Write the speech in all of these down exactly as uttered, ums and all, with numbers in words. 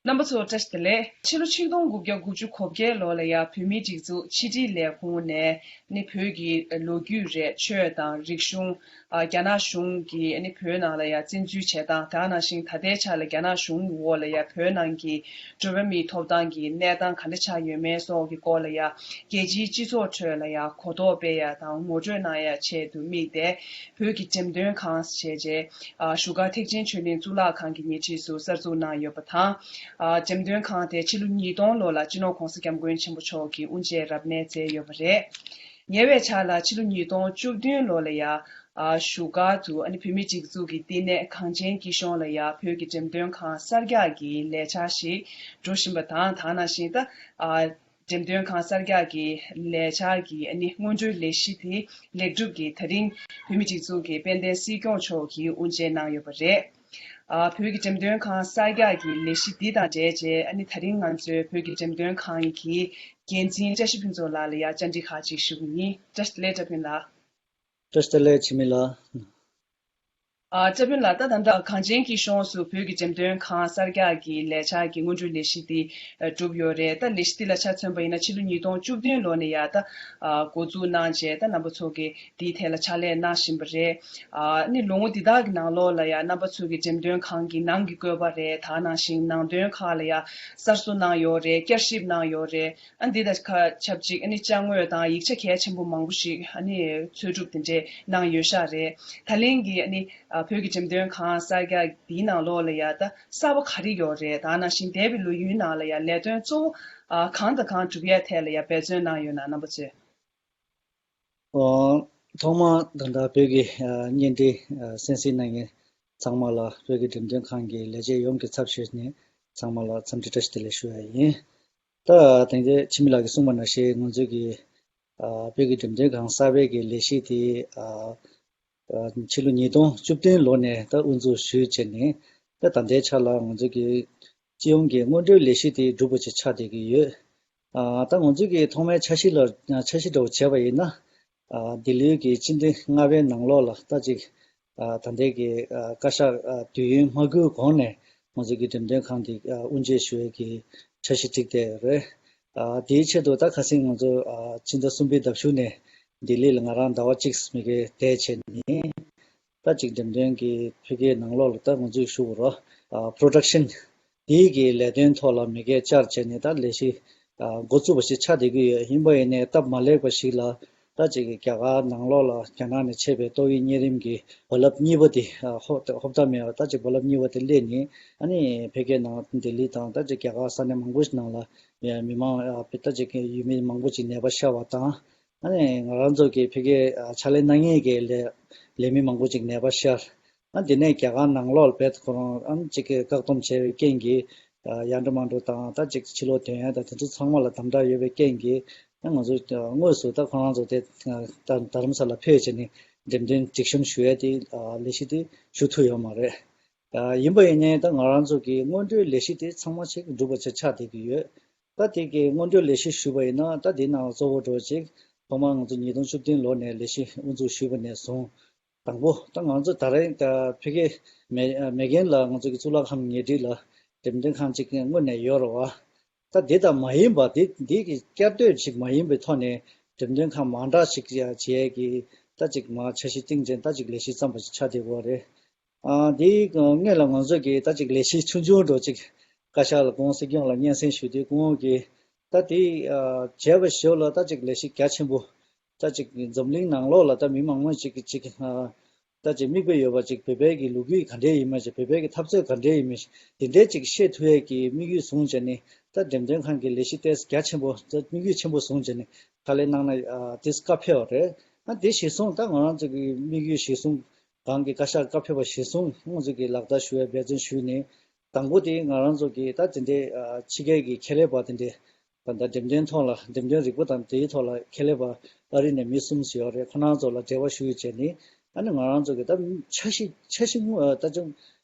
རྣམ་པ་ཚོ་བཀྲ་ཤིས་བདེ་ལེགས། ཕྱི་ལོ་ཆིག་སྟོང་དགུ་བརྒྱ་དགུ་བཅུ་གོ་བརྒྱད་ལོ་ལ་ཡང་བོད་མིའི་སྒྲིག་འཛུགས་ཕྱི་དྲིལ་ལས་ཁུངས་ནས་ནི་བོད་ཀྱི་ལོ་རྒྱུས་རེད། ཆོས་དང་རིག་གཞུང་། ཨ། རྒྱ་ནག་གཞུང་གིས་ནི་བོད་ནང་ལ་ཡང་བཙན་འཛུལ་བྱེད་སྟངས། དེ་ནང་བཞིན་ད་ལྟའི་ཆ་ལ་རྒྱ་ནག་གཞུང་གི་འོག་ལ་ཡང་བོད་ནང་གི་འགྲོ་བ་མིའི་ཐོབ་ཐང་གི་གནས་སྟངས་ག་འདྲ་ཆགས་ཡོད་མེད་སོགས་ཀྱི་སྐོར་ལ་ཡང་རྒྱལ་སྤྱིའི་སྤྱི་ཚོགས་ཁྲོད་ལ་ཡང་གོ་རྟོགས་སྤེལ་ཡ་དང་ངོ་སྤྲོད་གནང་ཡ་ཆེད་དུ་དམིགས་ཏེ། བོད་ཀྱི་འགྲེམས་སྟོན་ཁང་ཞེས་བྱས། ཨ། བཞུགས་སྒར་ཐེག་ཆེན་ཆོས་གླིང་གཙུག་ལག་ཁང་གི་ཉེ་འཁྲིས་སུ་གསར་འཛུགས་གནང་ཡོད་པ་དང་། ཨ། འགྲེམས་སྟོན་ཁང་དེ་ཕྱི་ལོ་ཉིས་སྟོང་ལོ་ལ་སྤྱི་ནོར་༧གོང་ས་༧སྐྱབས་མགོན་ཆེན་པོ་མཆོག་གིས་དབུ་འབྱེད་རབ་གནས་མཛད་ཡོད་པ་རེད། ཉེ་བའི་ཆར་ལ་ཕྱི་ལོ་ཉིས་སྟོང་བཅུ་བདུན་ལོ་ལ་ཡ། ཨ། བཞུགས་སྒར་དུ་ཨ་ནི་བོད་མིའི་སྒྲིག་འཛུགས་ཀྱི་བསྟི་གནས་གངས་ཅན་སྐྱིད་གཤོངས་ལ་ཡ་བོད་ཀྱི་འགྲེམས་སྟོན་ཁང་གསར་རྒྱག་གི་ལས་འཆར་ཞིག་འགྲོ་བཞིན་པ་དང་། དེ་ནང་བཞིན་ད། ཨ། འགྲེམས་སྟོན་ཁང་གསར་རྒྱག་གི་ལས་འཆར་གྱི་ཨ་ནི་སྔོན་འགྲོའི་ལས་གཞི་དེ་ལེགས་གྲུབ་ཀྱིས་ད་རིང་བོད་མིའི་སྒྲིག་འཛུགས་ཀྱི་དཔལ་ལྡན་སྲིད་སྐྱོང་མཆོག་གིས་དབུ་འབྱེད་གནང་ཡོད་པ་རེད། ཨ། བོད་ཀྱི་འགྲེམས་སྟོན་ཁང་གསར་རྒྱག་གི་ལས་གཞི་འདི་དང་འབྲེལ་བྱས་ཨ་ནི་ད་རིང་ང་ཚོས་བོད་ཀྱི་འགྲེམས་སྟོན་ཁང་གི་འགན་འཛིན་བཀྲ་ཤིས་ཕུན་ཚོགས་ལགས་ལ་ཡང་བཅར་འདྲི་ཁག་ཅིག་ཞུ་གི་ཡིན། བཀྲ་ཤིས་བདེ་ལེགས་བཀྲ་ཕུན་ལགས། བཀྲ་ཤིས་བདེ་ལེགས་འཆི་མེད་ལགས། ཨ། བཀྲ་ཕུན་ལགས། ད་ད་ལྟ་གངས་ཅན་སྐྱིད་གཤོངས་སུ་བོད་ཀྱི་འགྲེམས་སྟོན་ཁང་གསར་རྒྱག་གི་ལས་འཆར་གྱི་སྔོན་འགྲོའི་ལས་གཞི་འདི་གྲུབ་ཡོད་རེད། ད་ལས་གཞི་འདི་ལ་ཆ་མཚོན་པ་ཡིན་ན་ཕྱི་ལོ་ཉིས་སྟོང་བཅུ་བདུན་ལོ་ནས་ཡ་ད་འགོ་འཛུགས་གནང་རྗེས་ད་རྣམ་པ་ཚོ་གིས་འདིའི་ཐད་ལ་ཕྱག་ལས་གནང་བཞིན་པ་རེད། ཨ་ནི་ལོ་ངོ་འདི་དག་གི་ནང་ལོགས་ལ་ཡ་རྣམ་པ་ཚོ་གི་འགྲེམས་སྟོན་ཁང་གི་ནང་གི་བཀོད་པ་རེད། ད་ནང་བཞིན་ནང་དོན་ཁག་ལ་ཡ་གསར་བཟོ་གནང་ཡོད་རེད། བསྐྱར་ཞིབ་གནང་ཡོད་རེད། ཨ། འདི་དང་ཆབས་ཅིག་ཨ་ནི་ཅ་དངོས་དང་ཡིག་ཆ་གལ་ཆེན་པོ་མང་པོ་ཞིག་ཨ་ནི་འཚོལ་སྒྲུབ་དེ་འདྲས་གནང་ཡོད་ཤག་རེད། ད་ལན་གྱི་ཨ་ནི་བོད་ཀྱི་འགྲེམས་སྟོན་ཁང་གསར་རྒྱག་འདིའི་ནང་ལོགས་ལ་ཡ་ད་གསར་པ་ག་རེ་ཡོད་རེད། ད་ནང་བཞིན་འདས་པའི་ལོ་ཡུན་ནང་ལ་ཡ་ལས་དོན་གཙོ་བོ་གང་དང་གང་སྒྲུབ་ཡས་ཐད་ལ་ཡ་འབད་བརྩོན་གནང་ཡོད་ན་རྣམ་པ་ཚོས། ཨོ། ཐོག་མར་ད་ལྟ་བོད་ཀྱི་ཨ་བརྙན་འཕྲིན་ཨ་གསན་གཟིགས་གནང་མཁན་ཚང་མ་ལ། བོད་ཀྱི་འགྲེམས་སྟོན་ཁང་གི་ལས་བྱེད་ཡོངས་ཀྱི་ཚབ་ཞུས་ནས་ཚང་མ་ལ་འཚམས་འདྲི་བཀྲ་ཤིས་བདེ་ལེགས་ཞུ་ཡ་ཡིན། ད་དེང་དེ་འཆི་མེད་ལགས་ཀྱིས་གསུངས་པ་ནང་བཞིན་ང་ཚོའི་གི་ཨ་བོད་ཀྱི་འགྲེམས་སྟོན་ཁང་གསར་པའི་གི་ལས་གཞི་དེ་ཨ་ཨ་ཕྱི་ལོ་ཉིས་སྟོང་བཅུ་བདུན་ལོ་ནས་ད་དབུ་འཛུགས་ཞུས་བྱས་ནས་ད་ད་ལྟའི་ཆ་ལ་ང་ཚོའི་གི་སྤྱི་ཡོངས་ཀྱི་སྔོན་འགྲོའི་ལས་གཞི་དེ་གྲུབ་པ་ཅིག་ཆགས་བསྡད་ཀྱི་ཡོད། ཨ་ད་ང་ཚོའི་གི་ཐོག་མའི་འཆར་གཞི་ལ་འཆར་གཞི་འདྲ་བོ་བྱས་པ་ཡིན་ན། ཨ་འདི་ལོའི་གི་སྤྱི་ཟླ་ལྔ་པའི་ནང་ལོགས་ལ་ད་ཅིག་ཨ་ད་ལྟའི་གི་ཨ་བཀའ་ཤག་ཨ་དུས་ཡུན་མ་འགོར་གོང་ནས་ང་ཚོའི་གི་འགྲེམས་སྟོན་ཁང་འདི་ཨ་དབུ་འབྱེད་ཞུ་ཡས་ཀྱི་འཆར་གཞི་བསྒྲིགས་བསྡད་ཡོད་རེད། ཨ་དེའི་ཆེད་དུ་ད་ཁ་སང་ང་ཚོ་ཨ་ཕྱི་ཟླ་གསུམ་པའི་ཟླ་གཞུག་ནས་ལྡི་ལི་ལ་ང་རང་ཟླ་བ་གཅིག་མི་ཀའི་བསྡད་བྱས་ནས། ད་ཅིག་འགྲེམས་སྟོན་གྱི་ཕ་གིའི་ནང་ལོགས་ལ་ད་ང་ཚོས་ཞུ་དགོས་རོགས། ཨ་པྲོ་ཌག་ཤན་དེའི་གི་ལས་དོན་ཐོག་ལ་མི་སྒེར་བཅར་བྱས་ནས་ད་ལས་གཞི་ཨ་འགོ་བཙུགས་པ་ཞིག་ཆགས་བསྡད་ཀྱི་ཡོད། ཡིན་པ་ཡིན་ནའི་སྟབས་མ་ལེགས་པ་ཞིག་ལ་ད་ཅིག་རྒྱ་གར་ནང་ལོགས་ལ་རྒྱ་ནག་ནས་མཆེད་པའི་ཏོག་དབྱིབས་གཉན་རིམས་ཀྱི་རྦ་རླབས་གཉིས་པ་དེ་ཨ་ཧོབ་ཧོབ་ཐབས་མེད་པ་ད་ཅིག་རྦ་རླབས་གཉིས་པ་དེ་སླེབས་ནས་ཨ་ནི་ཕ་གིའི་ནང་ལྡི་ལི་དང་ད་ཅིག་རྒྱ་གར་ས་གནས་མང་པོ་ཞིག་ནང་ལ་མི་མང་ཨ་ད་ཅིག་ཡུལ་མི་མང་པོ་ཅིག་ནད་པ་ཤོར་བ་དང་། ཨ་ནི་ང་རང་ཚོ་གི་ཕ་གིའི་ཨ་ཕྱག་ལས་གནང་མཁན་གྱི་ལས་ལས་མི་མང་པོ་ཅིག་ནད་པ་ཤར། ཨ་དེ་ནས་རྒྱ་གར་ནང་ལོགས་ལ་བེད་ཁོ་རང་ཨ་ཅིག་གི་བཀག་སྡོམ་བྱས་པའི་རྐྱེན་གྱིས་ཨ་ཡར་འགྲོ་མར་འགྲོ་དང་ད་ཅིག་ཕྱི་ལོགས་ཐོན་ཡ་དང་དེ་ཚོ་ཚང་མ་ལ་དམ་དྲག་ཡོད་པའི་རྐྱེན་གྱིས་ཨ་ང་ཚོ་དངོས་སུ་ད་ཁོ་རང་ཚོ་དེ་ད་རྡ་རམ་ས་ལ་ཕེབས་བྱས་ནས་འགྲེམས་སྟོན་སྒྲིག་གཤོམ་ཞུ་ཡ་དེ་ཨ་ལས་གཞི་དེ་ཞུ་ཐུབ་ཡོད་མ་རེད། ཨ་ཡིན་པ་ཡིན་ནའི་ད་ང་རང་ཚོ་གི་སྔོན་འགྲོའི་ལས་གཞི་དེ་ཚང་མ་ཞིག་འགྲུབ་པ་ཆ་ཆགས་བསྡད་ཀྱི་ཡོད། ད་དེ་གི་སྔོན་འགྲོའི་ལས་གཞི་ཞུས་པ་ཡིན་ན་ད་དེའི་ནང་ལ་གཙོ་བོ་འགྲོ་ཅིག་ཐོག་མར་ང་ཚོ་ཉིས་སྟོང་བཅུ་བདུན་ལོ་ནས་ལས་གཞི་དབུ་འཛུགས་ཞུས་པ་ནས་བཟུང་། དང་པོ་ད་ང་ཚོ་ད་རེས་ད་ཕ་གི་མེ་མེ་རྒན་ལགས་ང་ཚོ་གི་གཙུག་ལག་ཁང་ཉེ་འཁྲིས་ལ་འགྲེམས་སྟོན་ཁང་ཅིག་སྔོན་ནས་ཡོད་རེད་བ། ད་འདི་དང་མ་ཡིན་པ་འདི་འདི་གི་བསྐྱར་ཟློས་ཅིག་མ་ཡིན་པའི་ཐོག་ནས་འགྲེམས་སྟོན་ཁང་མང་དྲགས་ཅིག་བྱས་ཀྱི་ད་ཅིག་མ་འཆར་གཞི་བཏིང་བྱས་ད་ཅིག་ལས་གཞི་བརྩམས་པ་ཞིག་ཆགས་བསྡད་ཡོད་རེད། ཨ་འདི་སྔོན་ལ་ང་ཚོ་གི་ད་ཅིག་ལས་གཞི་ཆུང་ཆུང་འདྲ་ཅིག་བཀའ་ཤག་ལ་སྐུ་ངོ་སྲིད་སྐྱོང་ལ་སྙན་སེང་ཞུས་དུས་སྐུ་ངོ་གིས་ད་དེ་ཨ་བྱས་པ་ཞོར་ལ་ད་ཅིག་ལས་གཞི་རྒྱ་ཆེན་པོ་ད་ཅིག་འཛམ་གླིང་ནང་ལོགས་ལ་ད་མི་མང་པོ་ཅིག་གི་ཅིག་ཨ་ད་ཅིག་མིག་དཔེ་ཡོད་པ་ཅིག་བོད་པའི་གི་ལོ་རྒྱུས་ག་འདྲས་ཡིན་མིན་ཅིག་བོད་པའི་གི་འཐབ་རྩོད་ག་འདྲས་ཡིན་མིན་དེ་འདྲས་ཅིག་ཤེས་ཐུབ་ཡས་ཀྱི་དམིགས་ཡུལ་བཟུང་བྱས་ནས་ད་འགྲེམས་སྟོན་ཁང་གི་ལས་གཞི་ཏོག་ཙམ་རྒྱ་ཆེན་པོ་ད་དམིགས་ཡུལ་ཆེན་པོ་བཟུང་བྱས་ནས་ཕྱག་ལས་གནང་ན་ཨ་དེ་བཀའ་ཕེབས་པ་རེད། ཨ་དེ་གཞིར་བཟུང་ད་ང་རང་ཚོ་གི་དམིགས་ཡུལ་གཞིར་བཟུང་། གང་གི་བཀའ་ཤག་བཀའ་ཕེབས་པ་གཞིར་བཟུང་ང་ཚོ་གིས་ལག་བསྟར་ཞུ་བའི་འབད་བརྩོན་ཞུས་ནས་དང་པོ་དེ་ང་རང་ཚོ་གིས་ད་དེ་འདྲའི་ཨ་ཕྱི་རྒྱལ་གྱི་ཁྱད་ལས་པ་དེ་འདྲའི་ད་ལྟ་འགྲེམས་སྟོན་ཐོག་ལ་འགྲེམས་སྟོན་རིག་པ་དང་དེའི་ཐོག་ལ་ཁྱད་ལས་པ་ཨ་རི་ནས་མི་གསུམ་ཞིག་ཡོད་རེད། ཁོ་རང་ཚོ་ལ་འབྲེལ་བ་ཞུས་བྱས་ནས་ཨ་ནི་ང་རང་ཚོ་གིས་ད་འཆར་གཞི་འཆར་གཞི་དངོས་ད་ཅུང་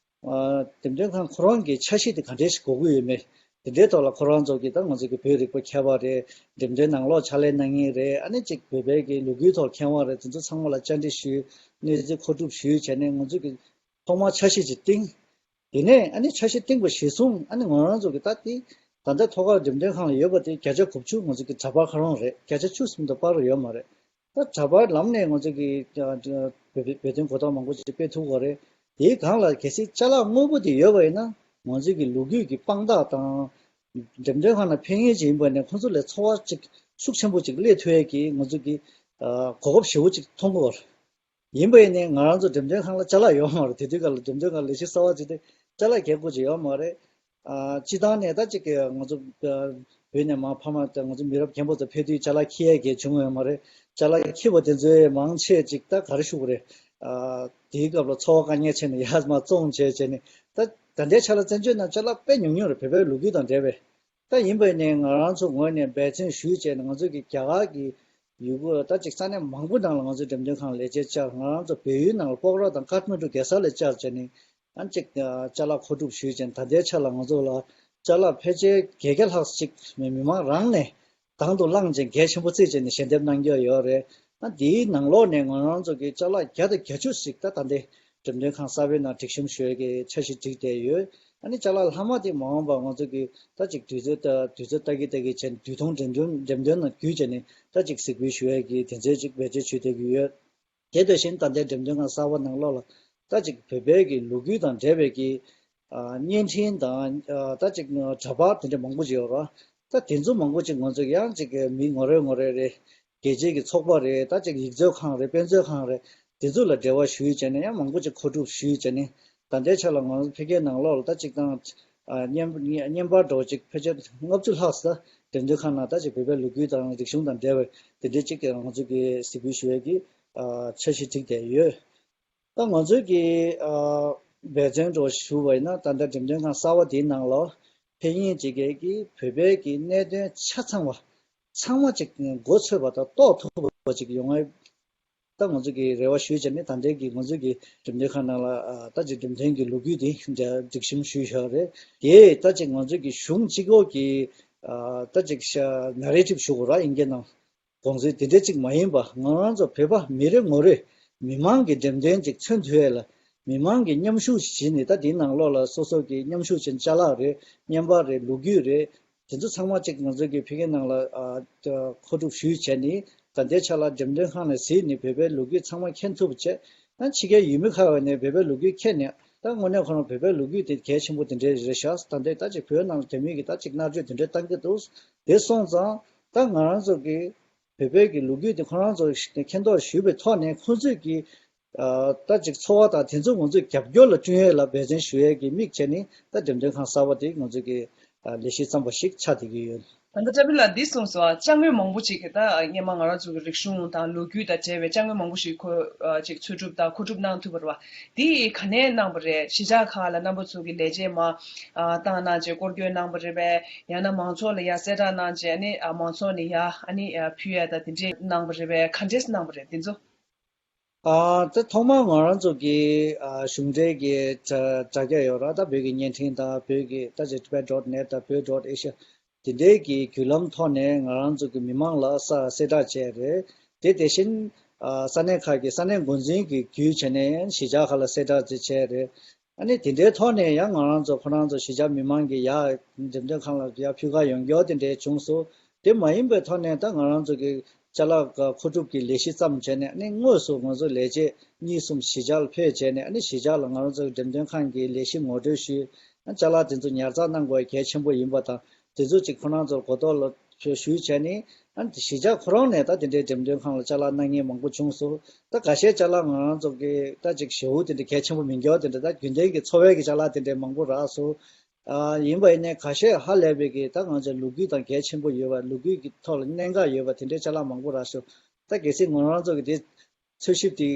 ཨ་འགྲེམས་སྟོན་ཁང་ཁོ་རང་གི་འཆར་གཞི་དེ་ག་འདྲས་ཞིག་དགོས་ཀྱི་ཡོད་མེད་དེ་འདྲའི་ཐོག་ལ་ཁོ་རང་ཚོ་གིས་ད་ང་ཚོ་གི་བོད་རིག་པ་མཁས་པ་རེད། འགྲེམས་སྟོན་ནང་ལོགས་ཕྱག་ལས་གནང་མཁན་རེད། ཨ་ནི་གཅིག་བོད་པའི་གི་ལོ་རྒྱུས་ཐོག་མཁས་དབང་རེད། དེ་ཚོ་ཚང་མ་ལ་བཅར་འདྲི་ཞུས། གནས་ཚུལ་མཁོ་སྒྲུབ་ཞུས་བྱས་ནས་ང་ཚོ་གི་ཐོག་མར་འཆར་གཞི་ཅིག་བཏིང་། དེ་ནས་ཨ་ནི་འཆར་གཞི་བཏིང་བ་གཞིར་བཟུང་ཨ་ནི་ང་རང་ཚོ་གི་ད་དེ་ད་ལྟ་ཐོག་ཁར་འགྲེམས་སྟོན་ཁང་ལ་ཡོད་པ་དེ་བརྒྱ་ཆ་དགུ་བཅུ་ང་ཚོ་གི་གྲྭ་པ་ཁོ་རང་རེད། བརྒྱ་ཆ་བཅུ་ཙམ་དུ་སྤར་ཡོད་མ་རེད། ད་གྲྭ་པ་ལམ་ནས་ང་ཚོ་གི་ཨ་བོད་བོད་དོན་གོ་རྟོགས་མང་པོ་ཞིག་སྤེལ་ཐུབ་ཀྱི་རེད། དེའི་སྒང་ལ་གལ་སྲིད་ཅ་ལག་དངོས་པོ་དེ་ཡོད་པ་ཡིན་ན་ང་ཚོ་གི་ལོ་རྒྱུས་ཀྱི་དཔང་རྟགས་དང་། འགྲེམས་སྟོན་ཁང་ལ་ཕེབས་མཁན་ཅིག་ཡིན་པ་ནས་ཁོང་ཚོ་ལ་ཚོར་བ་ཅིག་ཤུགས་ཆེན་པོ་ཅིག་སླེབས་ཐུབ་ཡས་ཀྱི་ང་ཚོ་གི་ཨ་གོ་སྐབས་ཞེ་པོ་ཅིག་མཐོང་གི་ཡོད་རེད། ཡིན་པ་ཡིན་ནའི་ང་རང་ཚོ་འགྲེམས་སྟོན་ཁང་ལ་ཅ་ལག་ཡོད་མ་རེད། དེ་དུས་སྐབས་ལ་འགྲེམས་སྟོན་ཁང་ལས་གཞི་གསར་པ་ཅིག་དེ་ཅ་ལག་རྒྱག་དགོས་ཅིག་ཡོད་མ་རེད། ཨ་སྤྱི་བཏང་ནས་ད་ཅིག་གི་ང་ཚོ་ཨ་བོད་ནས་མར་ཕ་མ་དང་ང་ཚོ་མི་རབས་རྒན་པ་ཚོ་ཕེབས་དུས་ཅ་ལག་འཁྱེར་ཡས་ཀྱི་བྱུང་ཡོད་མ་རེད། ཅ་ལག་འཁྱེར་བ་དེ་ཚོའི་མང་ཆེ་ཅིག་ད་ག་རེ་ཞུ་དགོས་རེད། ཨ་དེའི་སྐབས་ལ་ཚོར་བ་དཀའ་ངལ་ཆེ་ནས་ཡར་མར་བཙོང་བྱས་བྱས་ནས་ད་ད་ལྟའི་ཆ་ལ་བཙན་བྱོལ་ནང་ཅ་ལག་དཔེ་ཉུང་ཉུང་རེད། བོད་པའི་ལོ་རྒྱུས་དང་འབྲེལ་བའི། ད་ཡིན་པ་ཡིན་ནའི་ང་རང་ཚོ་ངོས་ནས་འབད་བརྩོན་ཞུས་བྱས་ནས་ང་ཚོ་གི་རྒྱ་གར་གྱི་ཡུལ་སྐོར་ད་ཅིག་ས་གནས་མང་པོ་ནང་ལ་ང་ཚོའི་འགྲེམས་སྟོན་ཁང་ལས་བྱེད་བཅར། ང་རང་ཚོ་བལ་ཡུལ་ནང་ལ་སྤོག་ར་དང་ཀཏ་མན་ཌུ་རྒྱལ་ས་ལ་བཅར་བྱས་ནས་ཨ་ཅིག་ཅ་ལག་མཁོ་སྒྲུབ་ཞུས་བྱས་ནས་ད་ལྟའི་ཆ་ལ་ང་ཚོ་ལ་ཅ་ལག་ཕལ་ཆེར་བརྒྱད་བརྒྱ་ལྷག་ཅིག་མི་མི་མང་རང་ནས་དང་དུ་བླངས་བྱས་གལ་ཆེན་པོ་བརྩིས་བྱས་ནས་ཞལ་འདེབས་གནང་རྒྱུ་ཡོད་རེད། ཨ་འདིའི་ནང་ལོགས་ནས་ང་རང་ཚོ་གི་ཅ་ལག་བརྒྱ་དང་བརྒྱད་ཅུ་ཞིག་ད་ད་ལྟའི་འགྲེམས་སྟོན་ཁང་གསར་པའི་ནང་སྒྲིག་གཤོམ་ཞུ་ཡས་ཀྱི་འཆར་གཞི་བསྒྲིགས་བསྡད་ཡོད། ཨ་ནི་ཅ་ལག་ལྷག་མ་དེ་མ་འོངས་པར་ང་ཚོ་གི་ད་ཅིག་དུས་ཚོད་ལྟ་དུས་ཚོད་ལྟ་གི་ལྟ་གི་བྱས་ནས་དུས་ཐུང་འགྲེམས་སྟོན་འགྲེམས་སྟོན་ནང་བརྒྱུད་བྱས་ནས་ད་ཅིག་གཟིགས་འབུལ་ཞུ་ཡས་ཀྱི་དེ་ཚོའི་ཅིག་བེད་སྤྱོད་བྱེད་བསྡད་ཀྱི་ཡོད། དེ་དེ་བཞིན་ད་ལྟའི་འགྲེམས་སྟོན་ཁང་གསར་པ་ནང་ལོགས་ལ་ད་ཅིག་བོད་པའི་གི་ལོ་རྒྱུས་དང་འབྲེལ་བའི་གི་ཨ་བརྙན་འཕྲིན་དང་ཨ་ད་ཅིག་འདྲ་པར་དེ་འདྲ་མང་པོ་ཅིག་ཡོད་རེད། ད་དེ་ཚོ་མང་པོ་ཅིག་ང་ཚོ་ཡང་ཅིག་མི་ངོ་རེ་ངོ་རེ་རེད། རྒྱལ་སྤྱིའི་གི་ཚོགས་པ་རེད། ད་ཅིག་ཡིག་མཛོད་ཁང་རེད། དཔེ་མཛོད་ཁང་རེད། དེ་ཚོ་ལ་འབྲེལ་བ་ཞུས་བྱས་ནས་ཡང་མང་པོ་ཅིག་མཁོ་སྒྲུབ་ཞུས་བྱས་ནས་ད་ལྟའི་ཆ་ལ་ང་ཚོ་ཕ་གིའི་ནང་ལོགས་ལ་ད་ཅིག་དང་ཨ་བརྙན་བརྙན་པར་འདྲ་བོ་ཅིག་ཕལ་ཆེར་ལྔ་བཅུ་ལྷག་ཙམ་འགྲེམས་སྟོན་ཁང་ནང་ད་ཅིག་བོད་པའི་ལོ་རྒྱུས་དང་རིག་གཞུང་དང་འབྲེལ་བའི་དེ་འདྲའི་ཅིག་ང་ཚོ་གི་གཟིགས་འབུལ་ཞུ་ཡས་ཀྱི་ཨ་འཆར་གཞི་བསྒྲིགས་བསྡད་ཡོད། ད་ང་ཚོའི་གི་ཨ་འབད་བརྩོན་འདྲ་ཞུ་བ་ཡིན་ན་ད་ལྟ་འགྲེམས་སྟོན་ཁང་གསར་པ་དེའི་ནང་ལ་ཕེབས་མཁན་ཅིག་གིས་ཀྱི་བོད་པའི་གི་གནད་དོན་ཆ་ཚང་བ་ཚང་མ་ཅིག་མགོ་ཚོས་པ་དང་རྟོགས་ཐུབ་པ་ཅིག་ཡོང་ངེས། ད་ང་ཚོ་གི་རེ་བ་ཞུས་བྱས་ནས་ད་ལྟའི་གི་ང་ཚོ་གི་འགྲེམས་སྟོན་ཁང་ནང་ལ་ཨ་ད་ཅིག་འགྲེམས་སྟོན་གྱི་ལོ་རྒྱུས་དེ་འདྲ་སྒྲིག་གཤོམ་ཞུས་བཞག་རེད། དེ་ད་ཅིག་ང་ཚོ་གི་གཞུང་གཅིག་པོ་གི་ཨ་ད་ཅིག་ཤ་ནེ་རེ་ཊིབ་ཞུ་དགོས་ར་ཨིན་སྐད་ནང་དགོངས་ཚུལ་དེ་འདྲ་ཅིག་མ་ཡིན་པ་ང་རང་ཚོ་བོད་པ་མི་རེ་ངོ་རེ་མི་མང་གི་འགྲེམས་སྟོན་ཅིག་མཚོན་ཐུབ་ཡས་ལ་མི་མང་གི་མཉམ་ཞུགས་བྱས་ནས་ད་དེའི་ནང་ལོགས་ལ་སོ་སོ་གི་མཉམ་ཞུགས་བྱས་ནས་ཅ་ལག་རེད། བརྙན་པར་རེད། ལོ་རྒྱུས་རེད། དེ་ཚོ་ཚང་མ་ཅིག་ང་ཚོ་གི་ཕ་གིའི་ནང་ལ་ཨ་མཁོ་སྒྲུབ་ཞུས་བྱས་ནས་ད་ལྟའི་ཆ་ལ་འགྲེམས་སྟོན་ཁང་ནས་གཟིགས་ནས་བོད་པའི་ལོ་རྒྱུས་ཚང་མ་མཁྱེན་ཐུབ་པ་བྱས། ད་ཕྱི་རྒྱལ་ཡུལ་མི་ཁག་བ་ནས་བོད་པའི་ལོ་རྒྱུས་མཁྱེན་ནས་ད་དངོས་གནས་ཁོ་རང་བོད་པའི་ལོ་རྒྱུས་དེ་གལ་ཆེན་པོ་དེ་འདྲའི་རེད་ཤག་ད་ལྟའི་ད་ཅིག་བོད་ནང་ལ་རྒྱ་མི་གིས་ད་ཅིག་མནར་གཅོད་དེ་འདྲའི་བཏང་གི་འདུག་དེ་སོང་ཙང་ད་ང་རང་ཚོ་གི་བོད་པའི་གི་ལོ་རྒྱུས་དེ་ཁོ་རང་ཚོ་མཁྱེན་རྟོགས་ཞུས་པའི་ཐོག་ནས་ཁོང་ཚོས་ཀྱི་ཨ་ད་ཅིག་ཚོར་བ་དང་དེ་ཚོ་ང་ཚོས་རྒྱབ་སྐྱོར་ལ་བསྐྲུན་ཡས་ལ་འབད་བརྩོན་ཞུ་ཡས་ཀྱི་དམིགས་བྱས་ནས་ད་འགྲེམས་སྟོན་ཁང་གསར་པ་དེ་ང་ཚོས་ཀྱི་ཨ་ལས་གཞི་བརྩམས་པ་ཞིག་ཆགས་བསྡད་ཀྱི་ཡོད། ད་ལྟ་བཀྲ་བྷིན་ལགས་འདི་གསུངས་སོང་། ཨ་ཅ་དངོས་མང་པོ་ཅིག་གིས་ད་སྔོན་མ་ང་རང་ཚོ་གི་རིག་གཞུང་དང་ལོ་རྒྱུས་དང་འབྲེལ་བའི་ཅ་དངོས་མང་པོ་ཞིག་ཁོ་ཨ་ཅིག་འཚོལ་སྒྲུབ་དང་མཁོ་སྒྲུབ་གནང་ཐུབ་པ་རེད་བ། འདི་ག་ནས་གནང་པ་རེད། གཞིས་ཆགས་ཁག་ལ་རྣམ་པ་ཚོ་གི་ལས་བྱེད་མ་ཨ་བཏང་གནང་བྱས་སྐོར་སྐྱོད་གནང་པ་རེད་པས། ཡང་ན་མང་ཚོགས་ལ་ཡར་གསལ་བསྒྲགས་གནང་བྱས་ཨ་ནི་ཨ་མང་ཚོགས་ནས་ཡར་ཨ་ནི་ཨ་ཕུལ་ཡ་ད་དེ་འདྲས་གནང་པ་རེད་པས། ག་འདྲས་གནང་པ་རེད་འདི་ཚོ། ཨ་ད་ཐོག་མར་ང་རང་ཚོ་གི་ཨ་གཞུང་འབྲེལ་གྱི་དྲ་དྲ་རྒྱ་ཡོད་ར། ད་བོད་ཀྱི་བརྙན་འཕྲིན་དང་བོད་ཀྱི་ད་ཅིག་Tibet dot net དང་བོད་dot asia དེ་འདྲའི་གི་བརྒྱུད་ལམ་ཐོག་ནས་ང་རང་ཚོ་གི་མི་མང་ལ་ས་གསལ་བསྒྲགས་བྱས་རེད། དེ་དེ་བཞིན་ཨ་ས་གནས་ཁག་གི་ས་གནས་འགོ་འཛིན་གྱི་བརྒྱུད་བྱས་ནས་གཞིས་ཆགས་ཁག་ལ་གསལ་བསྒྲགས་དེ་བྱས་རེད། ཨ་ནི་དེ་འདྲའི་ཐོག་ནས་ཡང་ང་རང་ཚོ་ཁོ་རང་ཚོ་གཞིས་ཆགས་མི་མང་གི་ཡར་འགྲེམས་སྟོན་ཁང་ལ་ཡར་ཕུལ་ག་ཡོང་རྒྱུ་དེ་འདྲའི་བྱུང་སོང་། དེ་མ་ཡིན་པའི་ཐོག་ནས་ད་ང་རང་ཚོ་གི་ཅ་ལག་མཁོ་སྒྲུབ་ཀྱི་ལས་གཞི་བརྩམས་བྱས་ནས་ཨ་ནི་དངོས་སུ་ང་ཚོ་ལས་བྱེད་གཉིས་གསུམ་གཞིས་ཆགས་ལ་ཕེབས་བྱས་ནས་ཨ་ནི་གཞིས་ཆགས་ལ་ང་རང་ཚོ་གི་འགྲེམས་སྟོན་ཁང་གི་ལས་གཞི་ངོ་སྤྲོད་ཞུས། ཨ་ཅ་ལག་དེ་ཚོ་ཉར་ཚགས་གནང་དགོས་གལ་ཆེན་པོ་ཡིན་པ་དང་དེ་ཚོ་ཅིག་ཁོ་རང་ཚོར་གོ་རྟོགས་ལ་ཞུས་བྱས་ནས་ཨ་ནི་གཞིས་ཆགས་ཁོ་རང་ནས་ད་དེ་འདྲའི་འགྲེམས་སྟོན་ཁང་ལ་ཅ་ལག་གནང་མཁན་མང་པོ་བྱུང་སོང་། ད་ཁ་ཤས་ཅ་ལག་ང་རང་ཚོ་གི་ད་ཅིག་ཞེ་པོ་དེ་འདྲ་གལ་ཆེན་པོ་མིན་རྒྱུ་དེ་འདྲ་ད་རྒྱུན་ལྡན་གྱི་འཚོ་བའི་གི་ཅ་ལག་དེ་འདྲ་མང་པོ་རག་སོང་། ཨ་ཡིན་པ་ཡིན་ནའི་ཁ་ཤས་ཧ་ལས་པའི་གི་ད་ང་ཚོའི་ལོ་རྒྱུས་དང་གལ་ཆེན་པོ་ཡོད་པ་ལོ་རྒྱུས་ཀྱི་ཐོག་ལ་གནད་འགག་ཡོད་པ་དེ་འདྲའི་ཅ་ལག་མང་པོ་རག་སོང་། ད་གལ་སྲིད་ང་རང་ཚོ་གི་དེ་འཚོལ་ཞིབ་དེ་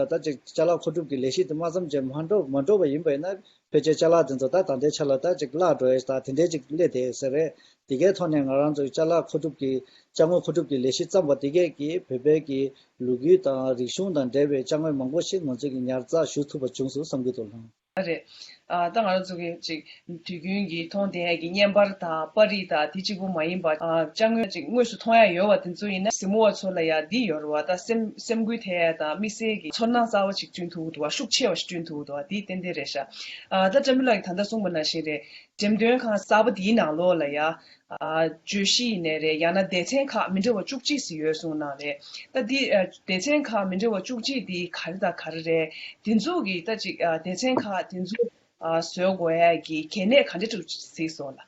ད་ཅིག་ཅ་ལག་མཁོ་སྒྲུབ་ཀྱི་ལས་གཞི་དེ་མ་བརྩམས་བྱས་མ་འགྲོ་མ་འགྲོ་བ་ཡིན་པ་ཡིན་ན་ཕལ་ཆེར་ཅ་ལག་དེ་ཚོ་ད་ད་ལྟའི་ཆ་ལ་ད་ཅིག་བརླག་འགྲོ་ཡས་ད་དེ་འདྲའི་ཅིག་སླེབས་བསྡད་ཡོད་ས་རེད། དེ་གའི་ཐོག་ནས་ང་རང་ཚོ་ཅ་ལག་མཁོ་སྒྲུབ་ཀྱི་ཅ་དངོས་མཁོ་སྒྲུབ་ཀྱི་ལས་གཞི་བརྩམས་པ་དེ་གས་ཀྱིས་བོད་པའི་གི་ལོ་རྒྱུས་དང་རིག་གཞུང་དང་འབྲེལ་བའི་ཅ་དངོས་མང་པོ་ཞིག་ང་ཚོས་ཀྱི་ཉར་ཚགས་ཞུ་ཐུབ་པ་བྱུང་སོང་བསམ་གྱི་འདུག་ལགས། རེད། ཨ་ད་ང་རང་ཚོ་གི་ཅིག་དུས་རྒྱུན་གྱི་མཐོང་བསྡད་ཡ་གི་བརྙན་པར་དང་པར་རིས་དང་དེ་གཅིག་པུ་མ་ཡིན་པ། ཨ་ཅ་དངོས་ཅིག་དངོས་སུ་མཐོང་ཡ་ཡོད་པ་དེ་ཚོ་ཡིན་ན་གཟིགས་མོ་བ་ཚོ་ལ་ཡ་འདི་ཡོད་རེད་བ། ད་སེམས་སེམས་འགུལ་ཐེབས་ཡ་དང་དམིགས་བསལ་གྱི་ཚོར་སྣང་གསར་པ་ཅིག་བསྐྲུན་ཐུབ་ཀྱི་འདུག་བ། ཤུགས་ཆེ་བ་ཞིག་བསྐྲུན་ཐུབ་ཀྱི་འདུག་བ། འདི་ཏན་ཏན་རེད་ཤག་ཨ་ད་བཀྲ་མི་ལགས་ཀྱིས་ད་ལྟ་གསུངས་པ་ནང་བཞིན་རེད། འགྲེམས་སྟོན་ཁང་གསར་པ་འདིའི་ནང་ལོགས་ལ་ཡ། ཨ་བརྗོད་གཞི་ཡིན་ནའི་རེད། ཡང་ན་སྡེ་ཚན་ཁག་མི་འདྲ་བ་བཅུ་གཅིག་ཙམ་ཡོད་གསུངས་གནང་རེད། ད་འདི་ཨ་སྡེ་ཚན་ཁག་མི་འདྲ་བ་བཅུ་གཅིག་འདི་ག་རེ་དང་ག་རེ་རེད། འདི་ཚོ་གི་ད་ཅིག་ཨ་སྡེ་ཚན་ཁག་འདི་ཚོ་ཨ་བཟོ་དགོས་ཡ་གི་གལ་གནད་ག་འདྲ་ཅིག་གཟིགས་སོང་ལགས།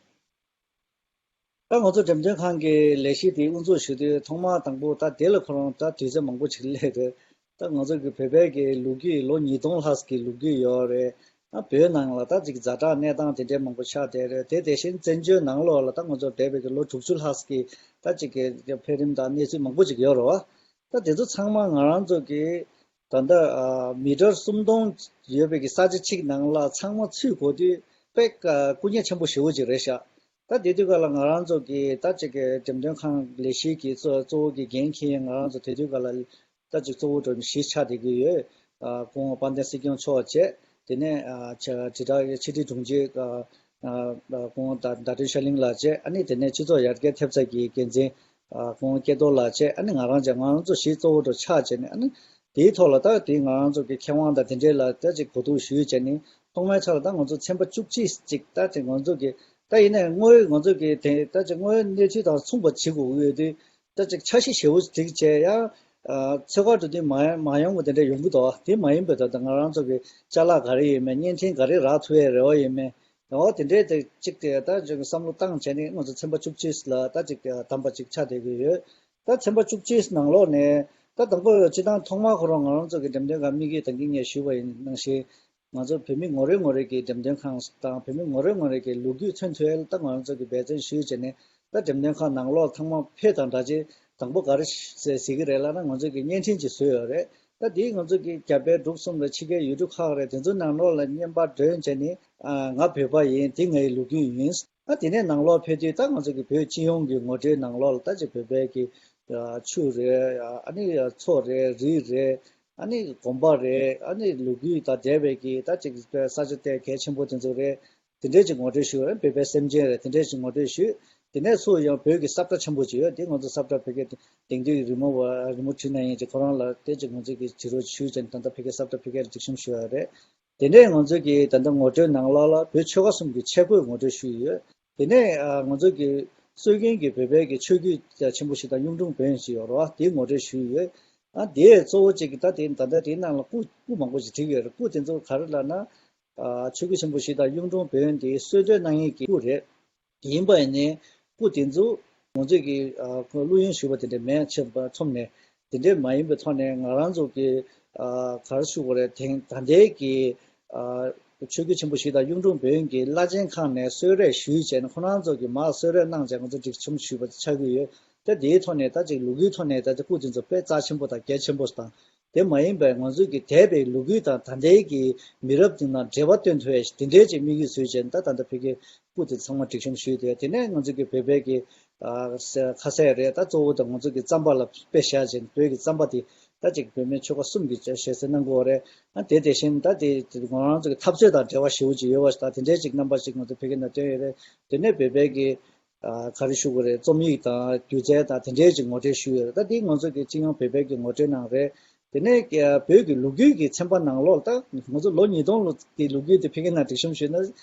ད་ང་ཚོ་འགྲེམས་སྟོན་ཁང་གི་ལས་གཞི་དེ་དབུ་འཛུགས་ཞུ་དུས་ཐོག་མ་དང་པོ་ད་དེ་ལ་ཁོ་རང་ད་དུས་ཚོད་མང་པོ་ཅིག་སླེབས་རེད། ད་ང་ཚོ་གི་བོད་པའི་གི་ལོ་རྒྱུས་ལོ་ཉིས་སྟོང་ལྷག་གི་ལོ་རྒྱུས་ཡོད་རེད། ད་བོད་ནང་ལ་ད་ཅིག་ཛ་དྲག་གནས་སྟངས་དེ་འདྲའི་མང་པོ་ཆགས་བསྡད་རེད། དེ་དེ་བཞིན་བཙན་བྱོལ་ནང་ལོགས་ལ་ད་ང་ཚོ་འདས་པའི་གི་ལོ་དྲུག་ཅུ་ལྷག་གི་ད་ཅིག་གི་འཕེལ་རིམ་དང་གནས་ཚུལ་མང་པོ་ཅིག་ཡོད་རེད་བ། ད་དེ་ཚོ་ཚང་མ་ང་རང་ཚོ་གི་ད་ལྟ་ཨ་མི་ཊར་སུམ་སྟོང་ཡོད་པའི་གི་ས་ཆ་གཅིག་ནང་ལ་ཚང་མ་ཚུད་དགོས་དུས་དཔེ་ཨ་སྐུ་ཉིད་ཆེན་པོ་ཞེ་པོ་ཅིག་རེད་ཤག་ད་དེ་དུས་ག་ལ་ང་རང་ཚོ་གི་ད་ཅིག་གི་འགྲེམས་སྟོན་ཁང་ལས་གཞི་གི་གཙོ་གཙོ་བོ་གི་འགན་འཁྱེར་མཁན་ང་རང་ཚོ་དེ་དུས་ག་ལ་ད་ཅིག་གཙོ་བོ་འགྲོ་བཞི་ཆགས་བསྡད་ཀྱི་ཡོད། ཨ་སྐུ་ངོ་དཔལ་ལྡན་སྲིད་སྐྱོང་མཆོག་བཅས། དེ་ནས་ཨ་ཆ་དྲིལ་བསྒྲགས་ཕྱི་དྲིལ་དྲུང་ཆེ་ཨ་ཨ་སྐུ་ངོ་ཟླ་སྒྲོན་ཤར་གླིང་ལགས་བཅས། ཨ་ནི་དེ་ནས་སྤྱི་ཚོགས་ཡར་རྒྱས་ཐེབས་རྩ་གི་འགན་འཛིན་ཨ་སྐུ་ངོ་སྐལ་རྡོར་ལགས་བཅས། ཨ་ནི་ང་རང་བཅས་ང་རང་ཚོ་བཞི་གཙོ་བོ་འགྲོ་ཆགས་བྱས་ནས། ཨ་ནི་དེའི་ཐོག་ལ་ད་དེ་ང་རང་ཚོ་གི་མཁས་དབང་དང་དེ་འདྲས་ལ་ད་ཅིག་གོ་བསྡུར་ཞུས་བྱས་ནས། ཐོག་མའི་ཆ་ལ་ད་ང་ཚོ་ཚན་པ་བཅུ་གཅིག་ཅིག་ད་དེ་ང་ཚོ་གི་ད་ཡིན་ནའི་དངོས་ང་ཚོ་གི་དེ་ད་ཅིག་དངོས་གནས་ཚུལ་དང་མཚུངས་པ་བྱེད་དགོས་ཀྱི་ཡོད་དུས། ད་ཅིག་འཆར་གཞི་ཞེ་པོ་སྒྲིག་བྱས་ཡ། ཨ་ཚོད་དཀར་འགྲོ་དུས་མ་མ་ཡོང་བ་དེ་འདྲ་ཡོང་གི་འདུག་དེ་མ་ཡིན་པའི་ད་ལྟ་ང་རང་ཚོ་གི་ཅ་ལག་ག་རེ་ཡོད་མེད། བརྙན་འཕྲིན་ག་རེ་རག་ཐུབ་ཡ་རེ་བ་ཡོད་མེད། འོ་དེ་འདྲའི་དེ་གཅིག་དེ་ད་ཅིག་བསམ་བློ་བཏང་བྱས་ནས་ང་ཚོ་ཚན་པ་བཅུ་གཅིག་ལ་ད་ཅིག་བདམས་པ་ཅིག་ཆགས་བསྡད་ཀྱི་ཡོད། ད་ཚན་པ་བཅུ་གཅིག་ནང་ལོགས་ནས་ད་དང་པོ་སྤྱི་བཏང་ཐོག་མར་ཁོ་རང་ང་རང་ཚོ་གི་འགྲེམས་སྟོན་ཁང་དམིགས་ཡུལ་ད་གིན་ངས་ཞུས་པ་ཡིན་ནང་བཞིན། ང་ཚོ་བོད་མི་ངོ་རེ་ངོ་རེ་གི་འགྲེམས་སྟོན་ཁང་དང་བོད་མི་ངོ་རེ་ངོ་རེ་གི་ལོ་རྒྱུས་མཚོན་ཐུབ་ཡ་ལ་ད་ང་རང་ཚོ་གི་འབད་བརྩོན་ཞུས་བྱས་ནས། ད་འགྲེམས་སྟོན་ཁང་ནང་ལོགས་ཚང་མ་ཕེབས་དང་འདྲ་ཅིག་དང་པོ་ག་རེ་ཟེར་ཟེར་གི་རེད་ལབ་ན། ང་ཚོ་གི་བརྙན་འཕྲིན་ཅིག་བཟོས་ཡོད་རེད། ད་དེ་ང་ཚོ་གི་རྒྱ་བལ་འབྲུག་གསུམ་རེད། ཕྱི་རྒྱལ་ཡུལ་གྲུ་ཁག་རེད། དེ་ཚོ་ནང་ལོགས་ལ་བརྙན་པར་སྒྲོན་བྱས་ནས། ཨ་ང་བོད་པ་ཡིན། དེ་ངའི་ལོ་རྒྱུས་ཡིན། ཨ་དེ་ནས་ནང་ལོགས་ཕེབས་དུས་ད་ང་ཚོ་གི་བོད་སྤྱི་ཡོངས་ཀྱི་ངོ་སྤྲོད་ནང་ལོགས་ལ་ད་ཅིག་བོད་པའི་གི་ཨ་ཆོས་རེད། ཨ་ནི་མཚོ་རེད། རི་རེད། ཨ་ནི་དགོན་པ་རེད། ཨ་ནི་ལོ་རྒྱུས་དང་འབྲེལ་བའི་གི་ད་ཅིག་ས་ཆ་དེ་གལ་ཆེན་པོ་དེ་ཚོ་རེད། དེ་འདྲས་ཅིག་ངོ་སྤྲོད་ཞུས། བོད་པའི་སེམས་ཅན་རེད། དེ་འདྲས་ཅིག་ངོ་སྤྲོད་ཞུས། དེ་ནས་སུ་ཡང་བོད་ཀྱི་ས་བཀྲ་ཆེན་པོ་ཅིག་ཡོད། དེ་ང་ཚོ་ས་བཀྲ་བོད་སྐད་དེང་དུས་རི་མོ་བ་རི་མོ་བྲིས་ན་ཡིན་གྱི་ཁོ་རང་ལ་དེ་ཅིག་ང་ཚོས་ཀྱི་བྲིས་རོགས་ཞུས་བྱས་ནས་ད་ལྟ་བོད་སྐད་ས་བཀྲ་བོད་སྐད་ལ་སྒྲིག་གཤོམ་ཞུ་ཡ་རེད། དེ་ནས་ང་ཚོས་ཀྱི་ད་ལྟ་ངོ་སྤྲོད་ནང་ལོགས་ལ་བོད་ཆོལ་ཁ་གསུམ་གྱི་ཆས་གོས་ངོ་སྤྲོད་ཞུས་ཡོད། དེ་ནས་ཨ་ང་ཚོ་གི་སྲོལ་རྒྱུན་གྱི་བོད་པའི་གི་ཆོས་བརྒྱུད་ཆེན་པོ་ཞིག་དང་གཡུང་དྲུང་བོན་ཞིག་ཡོད་རེད་བ། དེའི་ངོ་སྤྲོད་ཞུས་ཡོད། ཨ་དེ་གཙོ་བོ་གཅིག་གི་ད་དེ་ད་ལྟ་དེའི་ནང་ལ་སྐུ་སྐུ་མང་པོ་ཞིག་བྲིས་ཡོད་རེད། སྐུ་དེ་ཚོ་ག་རེ་ལབ་ན། ཨ་ཆོས་བརྒྱུད་ཆེན་པོ་ཞིག་དང་གཡུང་དྲུང་བོན་དེ་གསོལ་སྟོན་གནང་མཁན་གྱི་སྐུ་རེད། ཡིན་པ་ཡིན་ནའི་སྐུ་དེ་ཚོ་ང་ཚོས་ཀྱི་ཨ་བླུ་ཡོན་ཞུས་པ་དེ་འདྲ་མེད་ཆེ་བ་ཚོམས་ནས། དེ་འདྲ་མ་ཡིན་པའི་ཐོག་ནས་ང་རང་ཚོ་གི་ཨ་ག་རེ་ཞུ་དགོས་རེད། དེང་ད་ལྟའི་གི་ཨ་ཆོས་བརྒྱུད་ཆེན་པོ་ཞིག་དང་གཡུང་དྲུང་བོན་གྱི་བླ་ཆེན་ཁག་ནས་གསོལ་རས་ཞུས་བྱས་ནས། ཁོ་རང་ཚོ་གི་མར་གསོལ་རས་གནང་བྱས་ང་ཚོ་སྒྲིག་གཤོམ་ཞུས་པ་ཆགས་ཀྱི་ཡོད། ད་དེའི་ཐོག་ནས་ད་ཅིག་ལོ་རྒྱུས་ཐོག་ནས་ད་ཅིག་སྐུ་དེ་ཚོ་དཔེ་རྩ་ཆེན་པོ་དང་གལ་ཆེན་པོ་དང་། དེ་མ་ཡིན་པའི་ང་ཚོ་གི་འདས་པའི་ལོ་རྒྱུས་དང་ད་ལྟའི་གི་མི་རབས་དེ་དང་འབྲེལ་བ་སྟོན་ཐུབ་ཡ་དེ་འདྲའི་ཅིག་དམིགས་ཡུལ་བཟོས་བྱས་ནས། ད་ད་ལྟ་བོད་ཀྱི་སྐུ་དེ་ཚང་མ་སྒྲིག་གཤོམ་ཞུས་ཏེ། དེ་ནས་ང་ཚོ་གི་བོད་པའི་གི་ཨ་ས་ཁ་ཟས་རེད། ད་གཙོ་བོ་ད་ང་ཚོ་གི་རྩམ་པ་ལ་དཔེ་བཞག་བྱས་ནས། བོད་ཀྱི་རྩམ་པ་དེ་ད་ཅིག་བོད་མི་ཆོལ་ཁ་གསུམ་གྱི་ཞལ་གསེར་གནང་དགོས་རེད། ཨ་དེ་དེ་བཞིན་ད་དེ་ང་རང་ཚོ་གི་འཐབ་རྩོད་དང་འབྲེལ་བ་ཞེ་པོ་ཅིག་ཡོད་པ་ཞིག་དང་། དེ་འདྲའི་ཅིག་རྣམ་པ་ཞིག་ང་ཚོ་བོད་སྐད་ནང་བཏོན་ཡོད་རེད། དེ་ནས་བོད་པའི་གི་ཨ་ག་རེ་ཞུ་དགོས་རེད། རྩོམ་ཡིག་དང་སྒྱུ་རྩལ་དང་དེ་འདྲའི་ཅིག་ངོ་སྤྲོད་ཞུས་ཡོད་རེད། ད་དེ་ང་ཚོ་གི་སྤྱི་ཡོངས་བོད་པའི་གི་ངོ་སྤྲོད་ནང་རེད། དེ་ནས་ཀྱ་བོད་ཀྱི་ལོ་རྒྱུས་ཀྱི་ཚན་པ་ནང་ལོགས་ལ། ད་ང་ཚོ་ལོ་ཉིས་སྟོང་ལོ་གི་ལོ་རྒྱུས་དེ་ཕ་གི་ནང་སྒྲིག་གཤོམ་ཞུས་ན་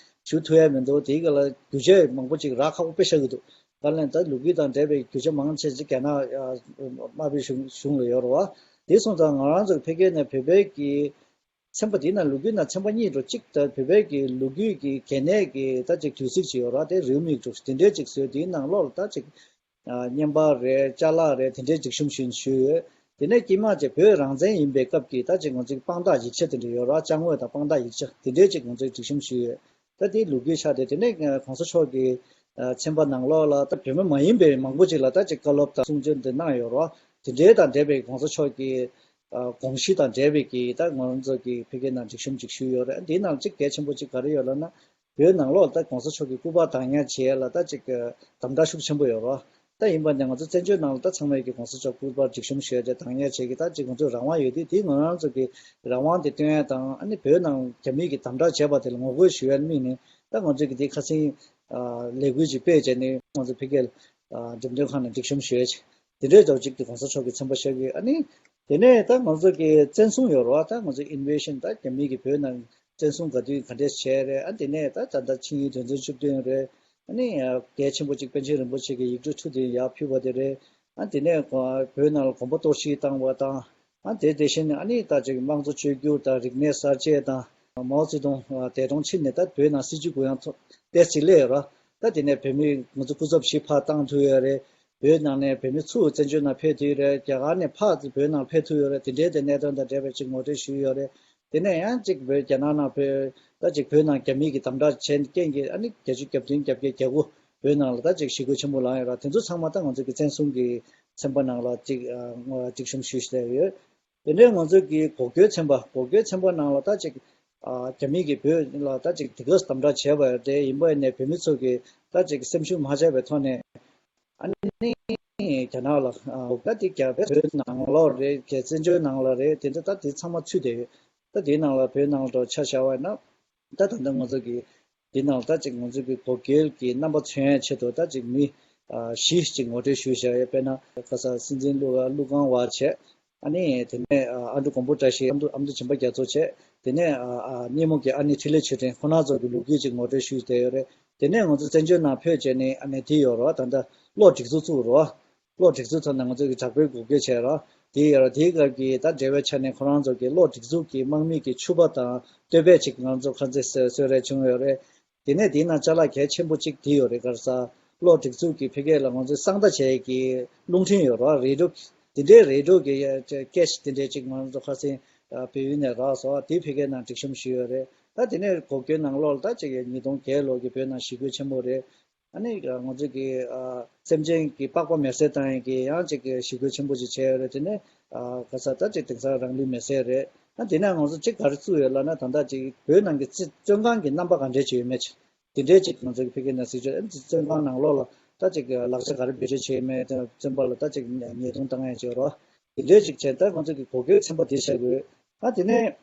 ཞུ་ཐུབ་ཡ་མི་འདུག་དེའི་སྐབས་ལ་རྒྱུ་ཆ་མང་པོ་ཅིག་རག་ཁག་པོ་དཔེ་ཆགས་ཀྱི་འདུག་ག་ལན་ད་ལོ་རྒྱུས་དང་འབྲེལ་བའི་རྒྱུ་ཆ་མང་ཆེ་ཅིག་རྒྱ་ནག་ཨ་དམར་པོའི་གཞུང་གཞུང་ལ་ཡོད་རེད་བ། དེ་སོང་ཙང་ང་རང་ཚོ་ཕ་གི་ནས་བོད་པའི་གི་ཚན་པ་དེའི་ནང་ལོ་རྒྱུས་ནང་ཚན་པ་གཉིས་འགྲོ། གཅིག་ད་བོད་པའི་གི་ལོ་རྒྱུས་ཀྱི་གལ་གནད་ཀྱི་ད་ཅིག་དུས་ཚིགས་ཅིག་ཡོད་རེད་བ། དེ་རེའུ་མིག་འགྲོ་དེ་འདྲའི་ཅིག་བཟོས། དེའི་ནང་ལོགས་ལ་ད་ཅིག་ཨ་བརྙན་པར་རེད། ཅ་ལག་རེད། དེ་འདྲའི་སྒྲིག་གཤོམ་ཞུས་ཞུས་ཡོད། དེ་ནས་དཀྱིལ་མ་ཅིག་བོད་རང་བཙན་ཡིན་པའི་སྐབས་ཀྱི་ད་ཅིག་ང་ཚོའི་དཔང་རྟགས་ཡིག་ཆ་དེ་འདྲ་ཡོད་རེད། ཅ་དངོས་དང་དཔང་རྟགས་ཡིག་ཆ་དེ་འདྲའི་ཅིག་ང་ཚོས་སྒྲིག་གཤོམ་ཞུས་ཡོད། ད་དེའི་ལོ་རྒྱུས་ཆགས་ཏེ། དེ་ནས་གོང་ས་མཆོག་གི་ཨ་ཚན་པ་ནང་ལོགས་ལ་ད་བོད་མི་མ་ཡིན་པའི་མང་པོ་ཅིག་ལ་ད་ཅིག་བཀའ་སློབ་དང་གསུང་ཆོས་འདི་གནང་ཡོད་རེད། དེ་འདྲའི་དང་འབྲེལ་བའི་གོང་ས་མཆོག་གི་ཨ་དགོངས་གཞི་དང་འབྲེལ་བའི་གི་ད་ང་རང་ཚོ་གི་ཕ་གི་ནང་སྒྲིག་གཤོམ་ཅིག་ཞུས་ཡོད་རེད། འདིའི་ནང་གཅིག་གལ་ཆེན་པོ་ཅིག་ག་རེ་ཡོད་ལབ་ན། བོད་ནང་ལོགས་ད་གོང་ས་མཆོག་གི་སྐུ་པར་བདག་ཉར་བྱེད་ཡ་ལ་ད་ཅིག་དམ་དྲག་ཤུགས་ཆེན་པོ་ཡོད་རེད། ད་ཡིན་པ་ནས་ང་ཚོ་བཙན་བྱོལ་ནང་ལ་ད་ཚང་མས་ཀྱི་གོང་ས་མཆོག་སྐུ་པར་སྒྲིག་གཤོམ་ཞུ་ཡ་དེ་དང་ཡ་བྱེད་ཀྱི་ད་ཅིག་ང་ཚོས་རང་དབང་ཡོད་དུས་དེ་ང་རང་ཚོ་གི་རང་དབང་དེ་སྟོན་ཡ་དང་ཨ་ནི་བོད་ནང་རྒྱ་མི་གི་དམ་དྲག་བྱས་པ་དེ་ལ་ངོ་རྒོལ་ཞུ་ཡ་དམིགས་ནས་ད་ང་ཚོས་ཀྱི་དེ་ཁ་སང་ལས་འགུལ་ཅིག་སྤེལ་བྱས་ནས་ང་ཚོ་ཕ་གིར་འགྲེམས་སྟོན་ཁང་ནང་སྒྲིག་གཤོམ་ཞུ་ཡ་ཅིག་དེ་འདྲའི་འདྲ་བོ་ཅིག་དེ་གོང་ས་མཆོག་གི་མཚན་པ་ཤར་གི་ཨ་ནི་དེ་ནས་ད་ང་ཚོ་གི་བཙན་བཟུང་ཡོད་རེད་བ། ད་ང་ཚོ་ཨིན་ཝེ་ཤན་ད་རྒྱ་མི་གི་བོད་ནང་བཙན་བཟུང་ག་དུས་ག་འདྲས་བྱས་རེད། ཨ་དེ་ནས་ད་ད་ལྟ་ཆིངས་ཡིག་དོན་ཚན་བཅུ་བདུན་རེད། ཨ་ནི་གལ་ཆེན་པོ་གཅིག་པཎ་ཆེན་རིན་པོ་ཆེ་གི་ཡིག་འབྲུ་དྲུག་དེ་ཡར་ཕུལ་བ་དེ་རེད། ཨ་དེ་ནས་བོད་ནང་ལ་དགོན་པ་གཏོར་བཤིག་བཏང་བ་དང་། ཨ་དེ་དེ་བཞིན་ཨ་ནི་ད་ཅིག་དམངས་གཙོ་བཅོས་བསྒྱུར་དང་རིག་གནས་གསར་བརྗེ་དང་མའོ་ཙེ་ཏུང་འདས་གྲོངས་ཕྱིན་ནས་ད་བོད་ནང་སྲིད་བྱུས་གུ་ཡངས་ཐོག་ཏོག་ཙམ་སླེབས་ཡོད་ར། ད་དེ་ནས་བོད་མི་ང་ཚོ་སྐུ་ཚབ་བཞི་ཕར་བཏང་ཐུབ་ཡོད་རེད། བོད་ནང་ནས་བོད་མི་ཚུར་བཙན་བྱོལ་ནང་ཕེབས་ཐུབ་ཡོད་རེད། རྒྱ་གར་ནས་ཕར་བོད་ནང་ཕེབས་ཐུབ་ཡོད་རེད། དེ་འདྲའི་དེ་གནད་དོན་དང་འབྲེལ་བའི་ཅིག་ངོ་སྤྲོད་ཞུས་ཡོད་རེད། དེ་ནས་ཡང་ཅིག་བོད་རྒྱ་ནག་ནང་བོད་ད་ཅིག་བོད་ནང་རྒྱ་མི་གིས་དམ་དྲག་བྱས་རྐྱེན་གྱིས་ཨ་ནི་བརྒྱད་ཅུ་གྱ་བདུན་གྱ་བརྒྱད་གྱ་དགུ་བོད་ནང་ལ་ད་ཅིག་ཞི་རྒོལ་ཆེན་པོ་ལངས་ཡོད་ར། དེ་ཚོ་ཚང་མ་ད་ང་ཚོ་གི་བཙན་བཟུང་གི་ཚན་པ་ནང་ལ་ཅིག་ཨ་སྒྲིག་གཤོམ་ཞུས་བསྡད་ཡོད། དེ་ནས་ང་ཚོ་གི་འགོག་རྒོལ་ཚན་པ་འགོག་རྒོལ་ཚན་པ་ནང་ལ་ད་ཅིག་ཨ་རྒྱ་མི་གིས་བོད་ལ་ད་ཅིག་དེ་ག་དམ་དྲག་བྱས་པ་རེད། ཡིན་པ་ཡིན་ནའི་བོད་མི་ཚོ་གིས་ད་ཅིག་སེམས་ཤུགས་མ་ཆག་པའི་ཐོག་ནས་ཨ་ནི་རྒྱ་ནག་ལ་ཨ་ད་དེ་རྒྱ་བོད་ནང་ལོགས་རེད། རྒྱ་བཙན་བྱོལ་ནང་ལ་རེད། དེ་འདྲ་ད་དེ་ཚང་མ་ཚུད་བསྡད་ཡོད། ད་དེའི་ནང་ལ་བོད་ནང་ལ་ཆ་བཞག་པ་ཡིན་ན། ད་ད་ལྟ་ང་ཚོ་གི་འདི་ནང་ད་ཅིག་ང་ཚོ་གི་འགོག་རྒོལ་གྱི་རྣམ་པ་མཚོན་ཡ་ཆེད་དུ་ད་ཅིག་མི་ཨ་བཞི་ཅིག་ངོ་སྤྲོད་ཞུས་བཞག་ཡོད། དཔེར་ན་ཁ་ས་སྲིད་འཛིན་ཀླུ་ཀླུ་ཁང་བ་བྱས། ཨ་ནི་དེ་ནས་ཨ་ཨ་འབྲུག་མགོན་པོ་བཀྲ་ཤིས། ཨ་མདོ་ཨ་མདོ་བྱམས་པ་རྒྱ་མཚོ་བྱས། དེ་ནས་ཨ་ཨ་སྙེ་མོ་གི་ཨ་ནེ་འཕྲིན་ལས་ཆོས་སྒྲོན། ཁོང་རྣམ་ཚོ་གི་ལོ་རྒྱུས་ཅིག་ངོ་སྤྲོད་ཞུས་བསྡད་ཡོད་རེད། དེ་ནས་ང་ཚོ་བཙན་བྱོལ་ནང་ཕེབས་བྱས་ནས་ཨ་ནི་དེ་ཡོད་རེད་བ། ད་ལྟ་གློག་སྒྲིག་འཛུགས་བཙུགས་རེད་བ། གློག་སྒྲིག་འཛུགས་ཐོག་ནས་ང་ཚོ་གི་དྲག་པོའི་འགོག་རྒོལ་བྱས་ར། དེ་ཡང་དེའི་སྐབས་ཀྱི་ད་འབྲེལ་བའི་ཆ་ནས་ཁོ་རང་ཚོ་གི་གློག་སྒྲིག་འཛུགས་ཀྱི་དམག་མི་གི་ཕྱུ་པ་དང་སྟོད་པས་ཅིག་ང་ཚོ་ཁ་འཛིན་གསོལ་རས་བྱུང་ཡོད་རེད། དེ་ནས་དེའི་ནང་ཅ་ལག་གལ་ཆེན་པོ་གཅིག་དེ་ཡོད་རེད། ག་རེ་ཟ། གློག་སྒྲིག་འཛུགས་ཀྱི་ཕ་གི་ལ་ང་ཚོས་གསང་བརྡ་བྱེད་ཀྱི་རླུང་འཕྲིན་ཡོད་རེད། རེ་ཌི་ཡོ། དེ་འདྲའི་རེ་ཌི་ཡོ་གི་སྐད་ཆ་དེ་འདྲའི་ཅིག་ང་ཚོ་ཁ་སང་བལ་ཡུལ་ནས་རག་སོང་། དེ་ཕ་གིའི་ནང་སྒྲིག་གཤོམ་ཞུས་ཡོད་རེད། ད་དེ་ནས་འགོག་རྒོལ་ནང་ལོགས་ལ་ད་ཅིག་ཉིས་སྟོང་བརྒྱད་ལོ་གི་བོད་ནང་ཞི་རྒོལ་ཆེན་པོ་རེད། ཨ་ནི་ང་ཚོ་གི་ཨ་སེམས་ཅན་གྱི་པགས་པ་མེར་སྲེག་བཏང་ཡས་ཀྱི་ཡང་ཅིག་གི་ཞི་རྒོལ་ཆེན་པོ་ཅིག་བྱས་ཡོད་རེད། དེ་ནས་ཨ་ག་ས་ད་ཅིག་དེང་སང་རང་ལུས་མེར་སྲེག་རེད། ཨ་དེ་ནས་ང་ཚོ་ཅིག་ག་རེ་བཙུགས་ཡོད་ལབ་ན། ད་ལྟ་ཅིག་བོད་ནང་གི་བཙོན་ཁང་གི་རྣམ་པ་ག་འདྲས་ཅིག་ཡོད་མེད་ཅིག་དེ་འདྲས་ཅིག་ང་ཚོ་གི་ཕ་གི་ནང་གཟིགས་ཞོར། ཨ་བཙོན་ཁང་ནང་ལོགས་ལ་ད་ཅིག་ལག་ཆ་ག་རེ་བེད་སྤྱོད་བྱས་ཡོད་མེད། བཙོན་པ་ལ་ད་ཅིག་ཉེས་རྡུང་བཏང་ཡས་ཅིག་ཡོད་རེད། དེ་འདྲས་ཅིག་བྱས། ད་ང་ཚོ་གི་འགོག་རྒོལ་ཚན་པ་དེ་བྱ་དགོས། ཨ་དེ་ནས།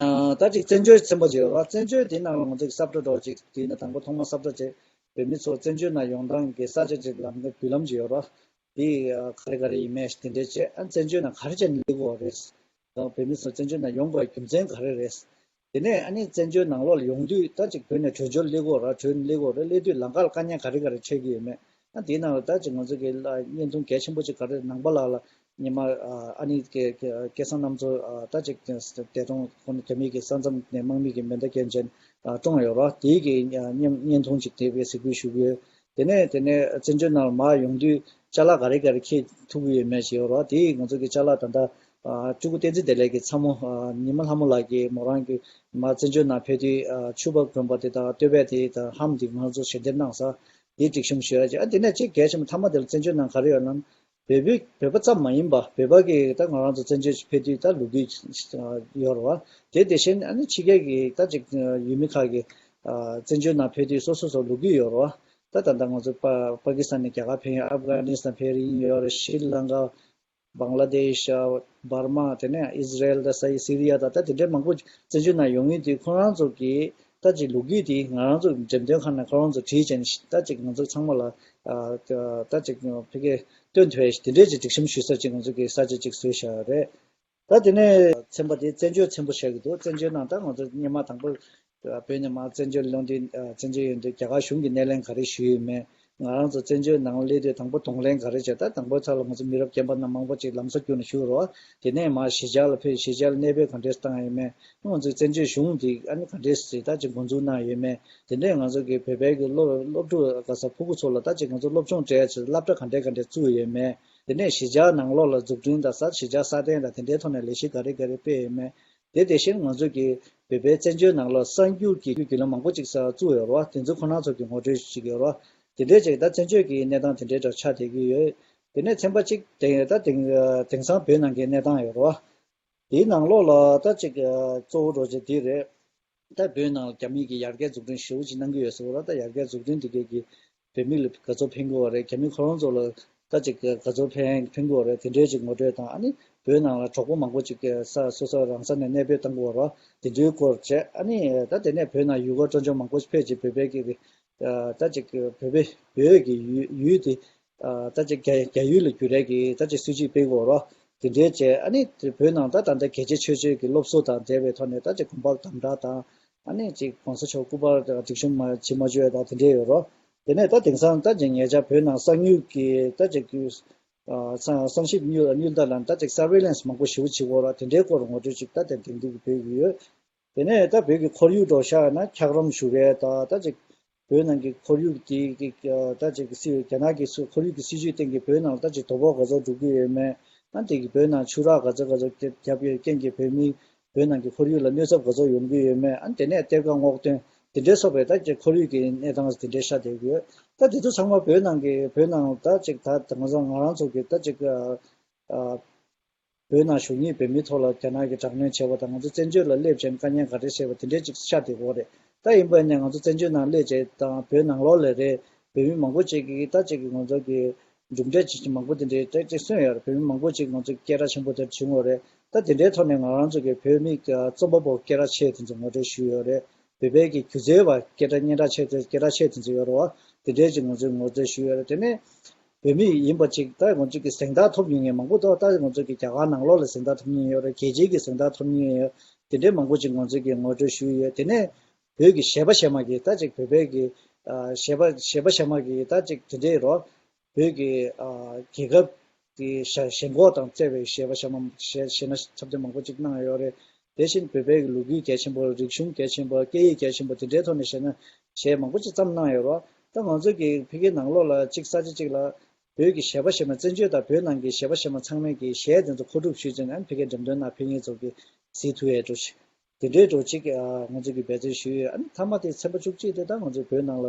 ཨ་ད་ཅིག་བཙན་བྱོལ་ཚན་པ་ཅིག་ཡོད་རེད། བཙན་བྱོལ་དེའི་ནང་ལ་ང་ཚོ་གི་ས་བཀྲ་འདྲ་བོ་ཅིག་དེའི་ནང་དང་པོ་ཐོག་མ་ས་བཀྲ་བྱས། བོད་མི་ཚོ་བཙན་བྱོལ་ནང་ཡོང་སྟངས་ཀྱི་ས་ཆ་ཅིག་ལམ་ཀ་བརྒྱུད་ལམ་ཅིག་ཡོད་རེད། དེ་ཨ་ག་རེ་ག་རེ་ཡིན་མིན་དེ་འདྲ་བྱས། ཨ་བཙན་བྱོལ་ནང་ག་རེ་བྱས་ནས་སླེབས་ཀྱི་ཡོད་རེད། ཨ་བོད་མི་ཚོ་བཙན་བྱོལ་ནང་ཡོང་དགོས་པའི་རྒྱུ་མཚན་ག་རེ་རེད། དེ་ནས་ཨ་ནི་བཙན་བྱོལ་ནང་ལོགས་ལ་ཡོང་དུས་ད་ཅིག་བོད་ནས་བྲོས་བྱོལ་སླེབས་ཀྱི་ཡོད་རེད། བྲོས་ནས་སླེབས་ཀྱི་ཡོད་རེད། སླེབས་དུས་ལམ་ཁ་ལ་དཀའ་ངལ་ག་རེ་ག་རེ་འཕྲད་ཀྱི་ཡོད་མེད། ཨ་དེའི་ནང་ལ་ད་ཅིག་ང་ཚོ་གི་བརྙན་ཐུང་གལ་ཆེན་པོ་ཅིག་ག་རེ། ནང་པ་ལགས་ལ་ཉི་མ་ཨ་ཨ་ནི་སྐལ་སྐལ་བཟང་རྣམ་ཚོ་ཨ་ད་ཅིག་འདས་གྲོངས། ཁོང་རྒྱ་མི་གི་ས་མཚམས་ནས་དམག་མི་གིས་མེ་མདའ་བརྒྱབ་བྱས་ཨ་བཀྲོངས་ཡོད་རེད། དེའི་གི་ཨ་བརྙན་བརྙན་ཐུང་ཅིག་དེ་བས་གཟིགས་འབུལ་ཞུ་གི་ཡོད། དེ་ནས་དེ་ནས་བཙན་བྱོལ་ནང་ལ་མར་ཡོང་དུས་ཅ་ལག་ག་རེ་ག་རེ་འཁྱེར་ཐུབ་ཀྱི་ཡོད་མེད་ཅིག་ཡོད་རེད། དེ་ང་ཚོ་གི་ཅ་ལག་ད་ལྟ་ཨ་སྤྲུལ་སྐུ་བསྟན་འཛིན་བདེ་ལེགས་ཀྱི་ཚ་མོ་ཨ་ཉི་མ་ལྷ་མོ་ལགས་ཀྱིས་མོ་རང་གི་མར་བཙན་བྱོལ་ནང་ཕེབས་དུས་ཨ་ཕྱུ་པ་གོན་པ་དེ་དང་སྟོད་པས་དེ་དང་ལྷམ་དེ་ང་ཚོ་ཞལ་འདེབས་གནང་ས་དེ་སྒྲིག་གཤོམ་ཞུ་ཡ་ཅིག་ཨ་དེ་ནས་གཅིག་གལ་ཆེན་པོ་མཐའ་མ་དེ་ལ་བཙན་བྱོལ་ནང་ག་རེ་ཡོད་ལབ་ན། བོད་པའི་བོད་པ་ཙམ་མ་ཡིན་པ་བོད་པ་གི་ད་ང་རང་ཚོ་བཙན་བྱོལ་ཕེབས་དུས་ད་ལོ་རྒྱུས་ཡོད་རེད་བ། དེ་དེ་བཞིན་ཨ་ནི་ཕྱི་རྒྱལ་གྱི་ད་ཅིག་ཡུལ་མི་ཁག་གི་བཙན་བྱོལ་ནང་ཕེབས་དུས་སོ་སོ་སོ་ལོ་རྒྱུས་ཡོད་རེད་བ། ད་ད་ལྟ་ང་ཚོ་པ་པ་ཀི་སི་ཐན་ནས་རྒྱ་གར་ཕེབས་ཡོད། ཨབ་གྷ་ནི་སི་ཐན་ཕེབས་རིན་ཡོད་རེད། ཤྲི་ལང་ཀ། བང་ལ་དེཤ། འབར་མ། དེ་ནས་ཨི་ཟི་རེལ་དང་སི་སི་རི་ཡ་དང་ད་དེ་འདྲའི་མང་པོ་བཙན་བྱོལ་ནང་ཡོང་མཁན་དེ་ཁོ་རང་ཚོ་གི་ད་ཅིག་ལོ་རྒྱུས་དེ་ང་རང་ཚོ་འགྲེམས་སྟོན་ཁང་ནང་ཁོ་རང་ཚོ་བྲིས་བྱས་ནས་ད་ཅིག་ང་ཚོ་ཚང་མ་ལ་ད་ཅིག་ཕ་གིར་སྟོན་ཐུབ་ཡ་དེ་འདྲའི་ཅིག་སྒྲིག་གཤོམ་ཞུ་ས་ཅིག་ང་ཚོ་གི་ས་ཆ་ཅིག་བཟོས་བཞག་ཡོད་རེད། ད་དེ་ནས་ཚན་པ་དེ་བཙན་བྱོལ་ཚན་པ་བྱ་གི་འདུག་བཙན་བྱོལ་ནང་ད་ང་ཚོ་སྔོན་མ་དང་པོ་བོད་ནས་མར་བཙན་བྱོལ་ལོག་དུས་བཙན་བྱོལ་ཡོང་དུས་རྒྱ་གར་གཞུང་གིས་སྣེ་ལེན་ག་རེ་ཞུས་ཡོད་མེད། ང་རང་ཚོ་བཙན་བྱོལ་ནང་སླེབས་དུས་དང་པོ་གདོང་ལེན་ག་རེ་བྱས། ད་དང་པོའི་ཐོག་ལ་ང་ཚོ་མི་རབས་རྒན་པ་རྣམས་མང་པོ་ཅིག་ལམ་སང་བསྐྱུར་ནས་བཞུགས་རེད་བ། དེ་ནས་མར་གཞིས་ཆགས་ལ་ཕེབས། གཞིས་ཆགས་ལ་གནས་སྤོས་ག་འདྲས་བཏང་ཡོད་མེད། ང་ཚོའི་བཙན་བྱོལ་གཞུང་འདི་ཨ་ནི་ག་འདྲས་སེ་ད་ཅིག་འགོ་འཛུགས་གནང་ཡོད་མེད། དེ་ནས་ང་ཚོ་གི་བོད་པའི་གི་སློབ་སློབ་ཕྲུག་ག་ས་ཕྲུ་གུ་ཚོ་ལ་ད་ཅིག་ང་ཚོ་སློབ་སྦྱོང་སྤྲད་ཡ་ཆེད་སློབ་གྲྭ་ག་འདྲས་ག་འདྲས་བཙུགས་ཡོད་མེད། དེ་ནས་གཞིས་ཆགས་ནང་ལོགས་ལ་འཛུགས་སྐྲུན་དང་ས་གཞིས་ཆགས་སྲ་བརྟན་དང་དེ་འདྲའི་ཐོག་ནས་ལས་གཞི་ག་རེ་ག་རེ་སྤེལ་ཡོད་མེད། དེ་དེ་བཞིན་ང་ཚོ་གི་བོད་པའི་བཙན་བྱོལ་ནང་ལོགས་གསར་འགྱུར་གྱི་བརྒྱུད་ལམ་མང་པོ་ཅིག་ས་བཙུགས་ཡོད་རེད་བ། དེ་ཚོ་ཁོ་རང་ཚོ་གི་ངོ་སྤྲོད་ཅིག་ཡོད་རེད་བ། དེ་འདྲའི་ཅིག་ད་བཙན་བྱོལ་གྱི་གནས་སྟངས་དེ་འདྲའི་འདྲ་ཆགས་བསྡད་ཀྱི་ཡོད། དེ་ནས་ཚན་པ་གཅིག་དེ་ད་དེང་དེང་སང་བོད་ནང་གི་གནས་སྟངས་ཡོད་རེད་བ། དེའི་ནང་ལོགས་ལ་ད་ཅིག་གཙོ་བོ་འདྲ་བོ་ཅིག་འདི་རེད། ད་བོད་ནང་རྒྱ་མི་གིས་ཡར་རྒྱས་འཛུགས་སྐྲུན་ཞེ་པོ་ཅིག་གནང་གི་ཡོད་ཟེར་བ་རེད། ད་ཡར་རྒྱས་འཛུགས་སྐྲུན་དེ་གའི་གི་ བོད་མི་ལ་དགའ་ཚོར་འཕེན་གྱི་ཡོད་རེད། རྒྱ་མི་ཁོ་རང་ཚོ་ལ་ད་ཅིག་དགའ་ཚོར་འཕེན་འཕེན་གྱི་ཡོད་རེད། དེ་འདྲའི་ཅིག་ངོ་སྤྲོད་དང་། ཨ་ནི་བོད་ནང་ལ་གྲོགས་པོ་མང་པོ་ཅིག་ས་སོ་སོ་རང་ས་ནས་གནས་སྤོས་བཏང་གི་ཡོད་རེད། དེ་འདྲའི་སྐོར་བྱས། ཨ་ནི་ད་དེ་ནས་བོད་ནང་ཡུལ་སྐོར་སྤྲོ་འཆམ་མང་པོ་ཕེབས་བྱས། བོད་པའི་གི་ད་ཅིག་བོད་པའི་བོད་ཀྱི་ཡུལ་ཡུལ་དེ་ད་ཅིག་རྒྱ་རྒྱ་ཡུལ་ལ་འགྱུར་ཡས་ཀྱི་ད་ཅིག་སྲིད་ཇུས་སྤེལ་གྱི་ཡོད་རེད། དེ་འདྲའི་བྱས། ཨ་ནི་བོད་ནང་ད་ད་ལྟ་རྒྱལ་གཅེས་ཆོས་གཅེས་ཀྱི་སློབ་གསོ་དང་འབྲེལ་བའི་ཐོག་ནས་ད་ཅིག་གོམ་པ་དམ་དྲག་དང་། ཨ་ནི་ཅིག་གོང་ས་མཆོག་སྐུ་པར་སྒྲིག་གཤོམ་མ་བྱེད་མ་བཅུག་ཡ་དང་དེ་འདྲས་ཡོད་རོ། དེ་ནས་ད་དེང་སང་ད་ཅིག་ཉེ་ཆར་བོད་ནང་གསང་མྱུལ་གྱི་ད་ཅིག་གི་ཨ་གསང་གསང་ཞིབ་གཉེར་གཉེར་ལྟ་ལ་ད་ཅིག་surveillance་མང་པོ་ཞེ་པོ་བྱེད་ཀྱི་ཡོད་རོ། དེ་འདྲའི་སྐོར་ངོ་སྤྲོད་ཅིག་ད་ཏན་ཏན་གྱི་སྤེལ་གྱི་ཡོད། དེ་ནས་ད་བོད་ཀྱི་ཁོར་ཡུག་འདྲ་བཤད་ན། འཁྱགས་རོམ་བཞུ་མཁན་དང་ད་ཅིག་བོད་ནང་གི་ཁོར་ཡུག་དེ་གི་ད་ཅིག་སྲིད་རྒྱ་ནག་གི་སྲིད་ཁོར་ཡུག་གི་སྲིད་ཇུས་སྟེང་གི་བོད་ནང་ད་ཅིག་དོ་ཕོག་ག་ཚོད་འགྲོ་གི་ཡོད་མེད། ཨ་དེ་གི་བོད་ནང་ཆུ་རགས་ག་ཚོད་ག་ཚོད་བརྒྱབ་ཡོད་རྐྱེན་གྱིས་བོད་མི་བོད་ནང་གི་ཁོར་ཡུག་ལ་གནོད་ཚབས་ག་ཚོད་ཡོང་གི་ཡོད་མེད། ཨ་དེ་ནས་གཏེར་ཁ་སྔོག་འདོན་དེ་འདྲའི་སོགས་པའི་ད་ཅིག་ཁོར་ཡུག་གི་གནས་སྟངས་དེ་འདྲའི་བཤད་བསྡད་ཀྱི་ཡོད། ད་དེ་ཚོ་ཚང་མ་བོད་ནང་གི་བོད་ནང་ད་ཅིག་ད་ང་ཚོ་ང་རང་ཚོ་གི་ད་ཅིག་ཨ་བོད་ནང་བཞུགས་མཁན་བོད་མི་ཐོག་ལ་རྒྱ་ནག་གིས་དྲག་གནོན་བྱས་པ་དང་། ང་ཚོ་བཙན་བྱོལ་ལ་སླེབས་བྱས་དཀའ་ངལ་ག་རེ་བྱས་པ་དེ་འདྲའི་ཅིག་ཤར་བསྡད་ཀྱི་ཡོད་རེད། ད་ཡིན་པ་ཡིན་ནའི་ང་ཚོ་བཙན་བྱོལ་ནང་སླེབས་བྱས་དང་བོད་ནང་ལོགས་ལ་རེད། བོད་མི་མང་པོ་ཅིག་གིས་ད་ཅིག་ང་ཚོ་གི་གྲུབ་འབྲས་ཅིག་མང་པོ་དེ་འདྲའི་ད་ཅིག་སོན་ཡོད་རེད། བོད་མི་མང་པོ་ཅིག་ང་ཚོ་སྐད་གྲགས་ཆེན་པོ་དེ་བྱུང་ཡོད་རེད། ད་དེ་འདྲའི་ཐོག་ནས་ང་རང་ཚོ་གི་བོད་མི་རྩོམ་པ་པོ་སྐད་གྲགས་ཆེ་དེ་ཚོ་ངོ་སྤྲོད་ཞུས་ཡོད་རེད། བོད་པའི་གི་སྒྱུ་རྩལ་བ་སྐད་གྲགས་སྙན་གྲགས་ཆེ་དེ་སྐད་གྲགས་ཆེ་དེ་ཚོ་ཡོད་རེད་བ། དེ་འདྲའི་ཅིག་ང་ཚོས་ངོ་སྤྲོད་ཞུས་ཡོད་རེད། དེ་ནས་བོད་མི་ཡིན་པ་ཅིག་ད་ང་ཚོ་གི་གཟེངས་རྟགས་ཐོབ་མྱོང་མཁན་མང་པོ་འདུག་ད་ང་ཚོ་གི་རྒྱ་གར་ནང་ལོགས་ལ་གཟེངས་རྟགས་ཐོབ་མྱོང་ཡོད་རེད། རྒྱལ་སྤྱིའི་གི་གཟེངས་རྟགས་ཐོབ་མྱོང་ཡོད། དེ་འདྲའི་མང་པོ་ཅིག་ང་ཚོ་གི་ངོ་སྤྲོད་ཞུས་ཡོད། དེ་ནས་བོད་ཀྱི་གཞས་པ་གཞས་མ་གི་ད་ཅིག་བོད་པའི་གི་ཨ་གཞས་པ་གཞས་པ་གཞས་མ་གི་ད་ཅིག་དེ་འདྲའི་རོ། བོད་ཀྱི་ཨ་རྒྱལ་ཁབ་ཀྱི་ཞེན་ཁོག་དང་བཅས་པའི་གཞས་པ་གཞས་མ་གཞས་གཞས་སྣ་འཁྲབ་སྟོན་མང་པོ་ཅིག་གནང་ཡོད་རེད། དེ་བཞིན་བོད་པའི་གི་ལོ་རྒྱུས་གལ་ཆེན་པོ། རིག་གཞུང་གལ་ཆེན་པོ། སྐད་ཡིག་གལ་ཆེན་པོ། དེ་འདྲའི་ཐོག་ནས་གཞས་སྣ་གཞས་མང་པོ་ཅིག་བརྩམས་གནང་ཡོད་རེད། ད་ང་ཚོ་གི་ཕ་གིའི་ནང་ལོགས་ལ་ཅིག་ས་ཆ་ཅིག་ལ་བོད་ཀྱི་གཞས་པ་གཞས་མ། བཙན་བྱོལ་དང་བོད་ནང་གི་གཞས་པ་གཞས་མ་ཚང་མས་ཀྱི་གཞས་དེ་ཚོ་མཁོ་སྒྲུབ་ཞུས་ཙང་། ཨ་ནི་ཕ་གིའི་འགྲེམས་སྟོན་ནང་ཕེབས་མཁན་ཚོ་གི་གཟིགས་ཐུབ་ཡས་འགྲོ་ཞིག་དེ་འདྲའི་འགྲོ་ཅིག་ཨ་ང་ཚོ་གི་འབད་བརྩོན་ཞུས་ཡོད། ཨ་ནི་མཐའ་མ་དེ་ཚན་པ་བཅུ་གཅིག་དེ་ད་ང་ཚོ་བོད་ནང་ལ་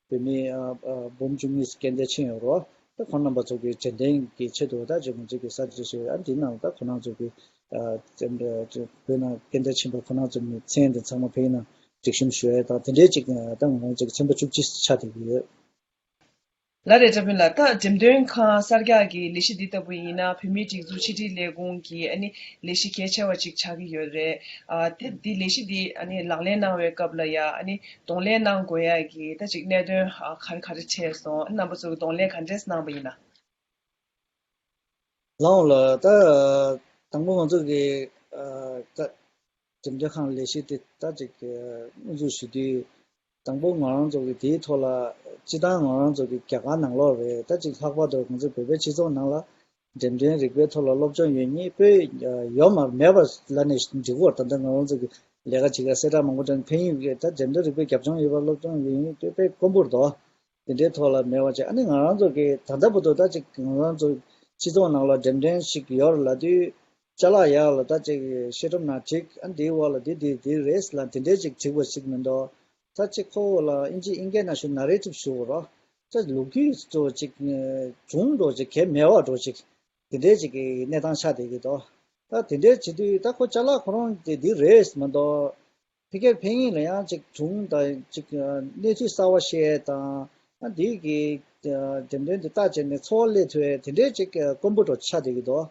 བོད་མི་ཨ་ཨ་འབུམ་བཅུ་གཉིས་སྐྱེལ་འདེད་ཕྱིན་ཡོད་རེད། ད་ཁོང་རྣམ་པ་ཚོ་གི་དྲན་རྟེན་གྱི་ཆེད་དུ་ད་ཅིག་ང་ཚོ་གི་ས་ཆ་ཞུས་ཡོད། ཨ་ནི་དེ་ནང་ད་ཁོ་རང་ཚོ་གི་ཨ་བོད་ནང་སྐྱེལ་འདེད་ཕྱིན་པ་ཁོ་རང་ཚོ་གི་མཚན་དེ་ཚང་མ་ཕ་གི་ནང་སྒྲིག་གཤོམ་ཞུ་ཡས་དང་དེ་འདྲའི་ཅིག་ད་ང་ཚོ་གི་ཚན་པ་བཅུ་གཅིག་ཆགས་བསྡད་ཀྱི་ཡོད། ལགས་རེད། བཀྲ་ཕུན་ལགས། ད་འགྲེམས་སྟོན་ཁང་གསར་རྒྱག་གི་ལས་གཞི་འདི་ལྟ་བུ་ཡིན་ན་བོད་མིའི་སྒྲིག་འཛུགས་ཕྱི་དྲིལ་ལས་ཁུངས་ཀྱི་ཨ་ནི་ལས་གཞི་གལ་ཆེ་བ་ཅིག་ཆགས་ཀྱི་ཡོད་རེད། ཨ་དེ་འདི་ལས་གཞི་འདི་ཨ་ནི་ལག་ལེན་གནང་བའི་སྐབས་ལ་ཡ་ཨ་ནི་གདོང་ལེན་གནང་དགོས་ཡ་གི་ད་ཅིག་གནད་དོན་ཨ་ག་རེ་ག་རེ་འཕྲད་སོང་། ཨ་ནི་རྣམ་པ་ཚོ་གི་གདོང་ལེན་ག་འདྲས་གནང་བ་ཡིན་ན། ལགས་འོང་ལགས། ད་དང་པོ་ང་ཚོ་གི་ཨ་ད་འགྲེམས་སྟོན་ཁང་ལས་གཞི་དེ་ད་ཅིག་དབུ་འཛུགས་ཞུ་དུས། དང་པོ་ང་རང་ཚོ་གི་དེའི་ཐོག་ལ་སྤྱིར་བཏང་ང་རང་ཚོ་གི་རྒྱ་གར་ནང་ལོགས་རེད། ད་ཅིག་ལྷག་པར་དུ་ང་ཚོ་བོད་པའི་སྤྱི་ཚོགས་ནང་ལ་འགྲེམས་སྟོན་རིག་པའི་ཐོག་ལ་སློབ་སྦྱོང་ཡོད་མཁན་དཔེ་ཡོད་མ་མེད་པ་ལབ་ནས་འགྲིག་གི་ཡོད་རེད། ད་ལྟ་ང་རང་ཚོ་གི་ལས་ཀ་བྱེད་ཀ་གསལ་བསྒྲགས་མང་པོ་དང་ཕན་ཡོན་གྱི་ད་འགྲེམས་སྟོན་རིག་པའི་རྒྱབ་ལྗོངས་ཡོད་པ་སློབ་སྦྱོང་ཡོད་མཁན་དཔེ་དཔེ་དཀོན་པོ་རེད་དོ། དེ་འདྲའི་ཐོག་ལ་མེད་པ་བྱས། ཨ་ནི་ང་རང་ཚོ་གི་ད་ལྟ་བར་དུ་ད་ཅིག་ང་རང་ཚོ་སྤྱི་ཚོགས་ནང་ལ་འགྲེམས་སྟོན་ཞིག་ཡོད་རེད་ལབ་དུས། ཅ་ལག་ཡག་ལ་ད་ཅིག་བཤད་སྒྲུབ་ནང་བྲིས། ཨ་འདིའི་འོག་ལ་འདི་འདི་འདི་རེད་ལབ་དེ་འདྲའི་ཅིག་བྲིས་པ་ཞིག་མི་འདུག་ད་ཅིག་ཁོ་བོ་ལ་ཨིན་ཇི་ཨིན་སྐད་ནང་ཞུ་ན་རེ་ཊིབ་ཞུ་དགོས་རེད། ད་ལོ་རྒྱུས་ཚོ་ཅིག་བྱུང་འགྲོ་ཅིག་གལ་མེད་པ་འགྲོ་ཅིག་དེ་འདྲའི་ཅིག་གི་གནས་སྟངས་ཆགས་བསྡད་ཀྱི་འདུག་ད་དེ་འདྲའི་བྱེད་དུས་ད་ཁོ་ཅ་ལག་ཁོ་རང་དེ་འདི་རེད་མི་འདུག་ཕ་གིར་ཕེབས་མཁན་ལ་ཡང་ཅིག་སྒྲུང་དང་ཅིག་གནས་ཚུལ་གསར་བ་བཤད་དང་། ཨ་འདི་གི་འགྲེམས་སྟོན་འདི་ལྟ་བྱས་ནས་ཚོར་བ་སླེབས་ཐུབ་ཡས་དེ་འདྲའི་ཅིག་དཀོན་པོ་འགྲོ་ཆགས་བསྡད་ཀྱི་འདུག་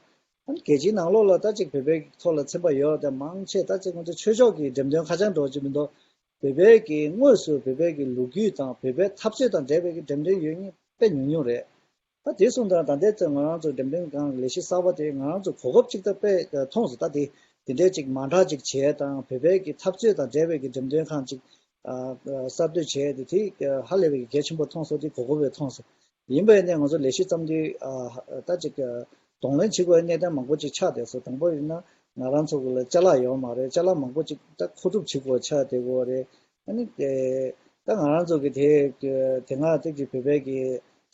ཨ་ནི་རྒྱལ་སྤྱིའི་ནང་ལོགས་ལ་ད་ཅིག་བོད་པའི་ཐོག་ལ་ཚན་པ་ཡོད་དེ་མང་ཆེ་ད་ཅིག་ང་ཚོ་ཆོས་ཕྱོགས་ཀྱི་འགྲེམས་སྟོན་ཁ་བྱང་འདྲ་བོ་ཅིག་མི་འདུག་བོད་པའི་གི་དངོས་སུ་བོད་པའི་གི་ལོ་རྒྱུས་དང་བོད་པའི་འཐབ་རྩོད་དང་འབྲེལ་བའི་གི་འགྲེམས་སྟོན་ཡོད་མཁན་དཔེ་ཉུང་ཉུང་རེད། ད་དེ་སོང་ཙང་ད་ལྟའི་ཚེ་ང་རང་ཚོ་འགྲེམས་སྟོན་ཁང་ལས་གཞི་གསར་པ་དེ་ང་རང་ཚོ་གོ་སྐབས་ཅིག་ད་དཔེ་མཐོང་སོང་། ད་དེ་དེ་འདྲའི་ཅིག་མ་འདྲ་ཅིག་བྱས་དང་བོད་པའི་གི་འཐབ་རྩོད་དང་འབྲེལ་བའི་གི་འགྲེམས་སྟོན་ཁང་ཅིག་ཨ་གསར་གཏོད་བྱས་ཏེ་དེ་ཧ་ལས་པའི་གི་གལ་ཆེན་པོ་མཐོང་སོང་། དེ་གོ་སྐབས་དཔེ་མཐོང་སོང་། ཡིན་པ་ཡིན་ནའི་ང་ཚོ་ལས་གཞི་བརྩམས་དུས་ཨ་ད་ཅིག་གདོང་ལེན་བྱེད་དགོས་གནད་དོན་མང་པོ་ཅིག་ཆགས་བསྡད་སོང་། དང་པོ་ཡིན་ན་ང་རང་ཚོ་གི་ལ་ཅ་ལག་ཡོད་མ་རེད། ཅ་ལག་མང་པོ་ཅིག་ད་མཁོ་སྒྲུབ་བྱེད་དགོས་ཆགས་བསྡད་ཀྱི་ཡོད་རེད། ཨ་ནི་ད་ང་རང་ཚོ་གི་དེ་དེ་སྔ་དེ་གི་བོད་པའི་གི་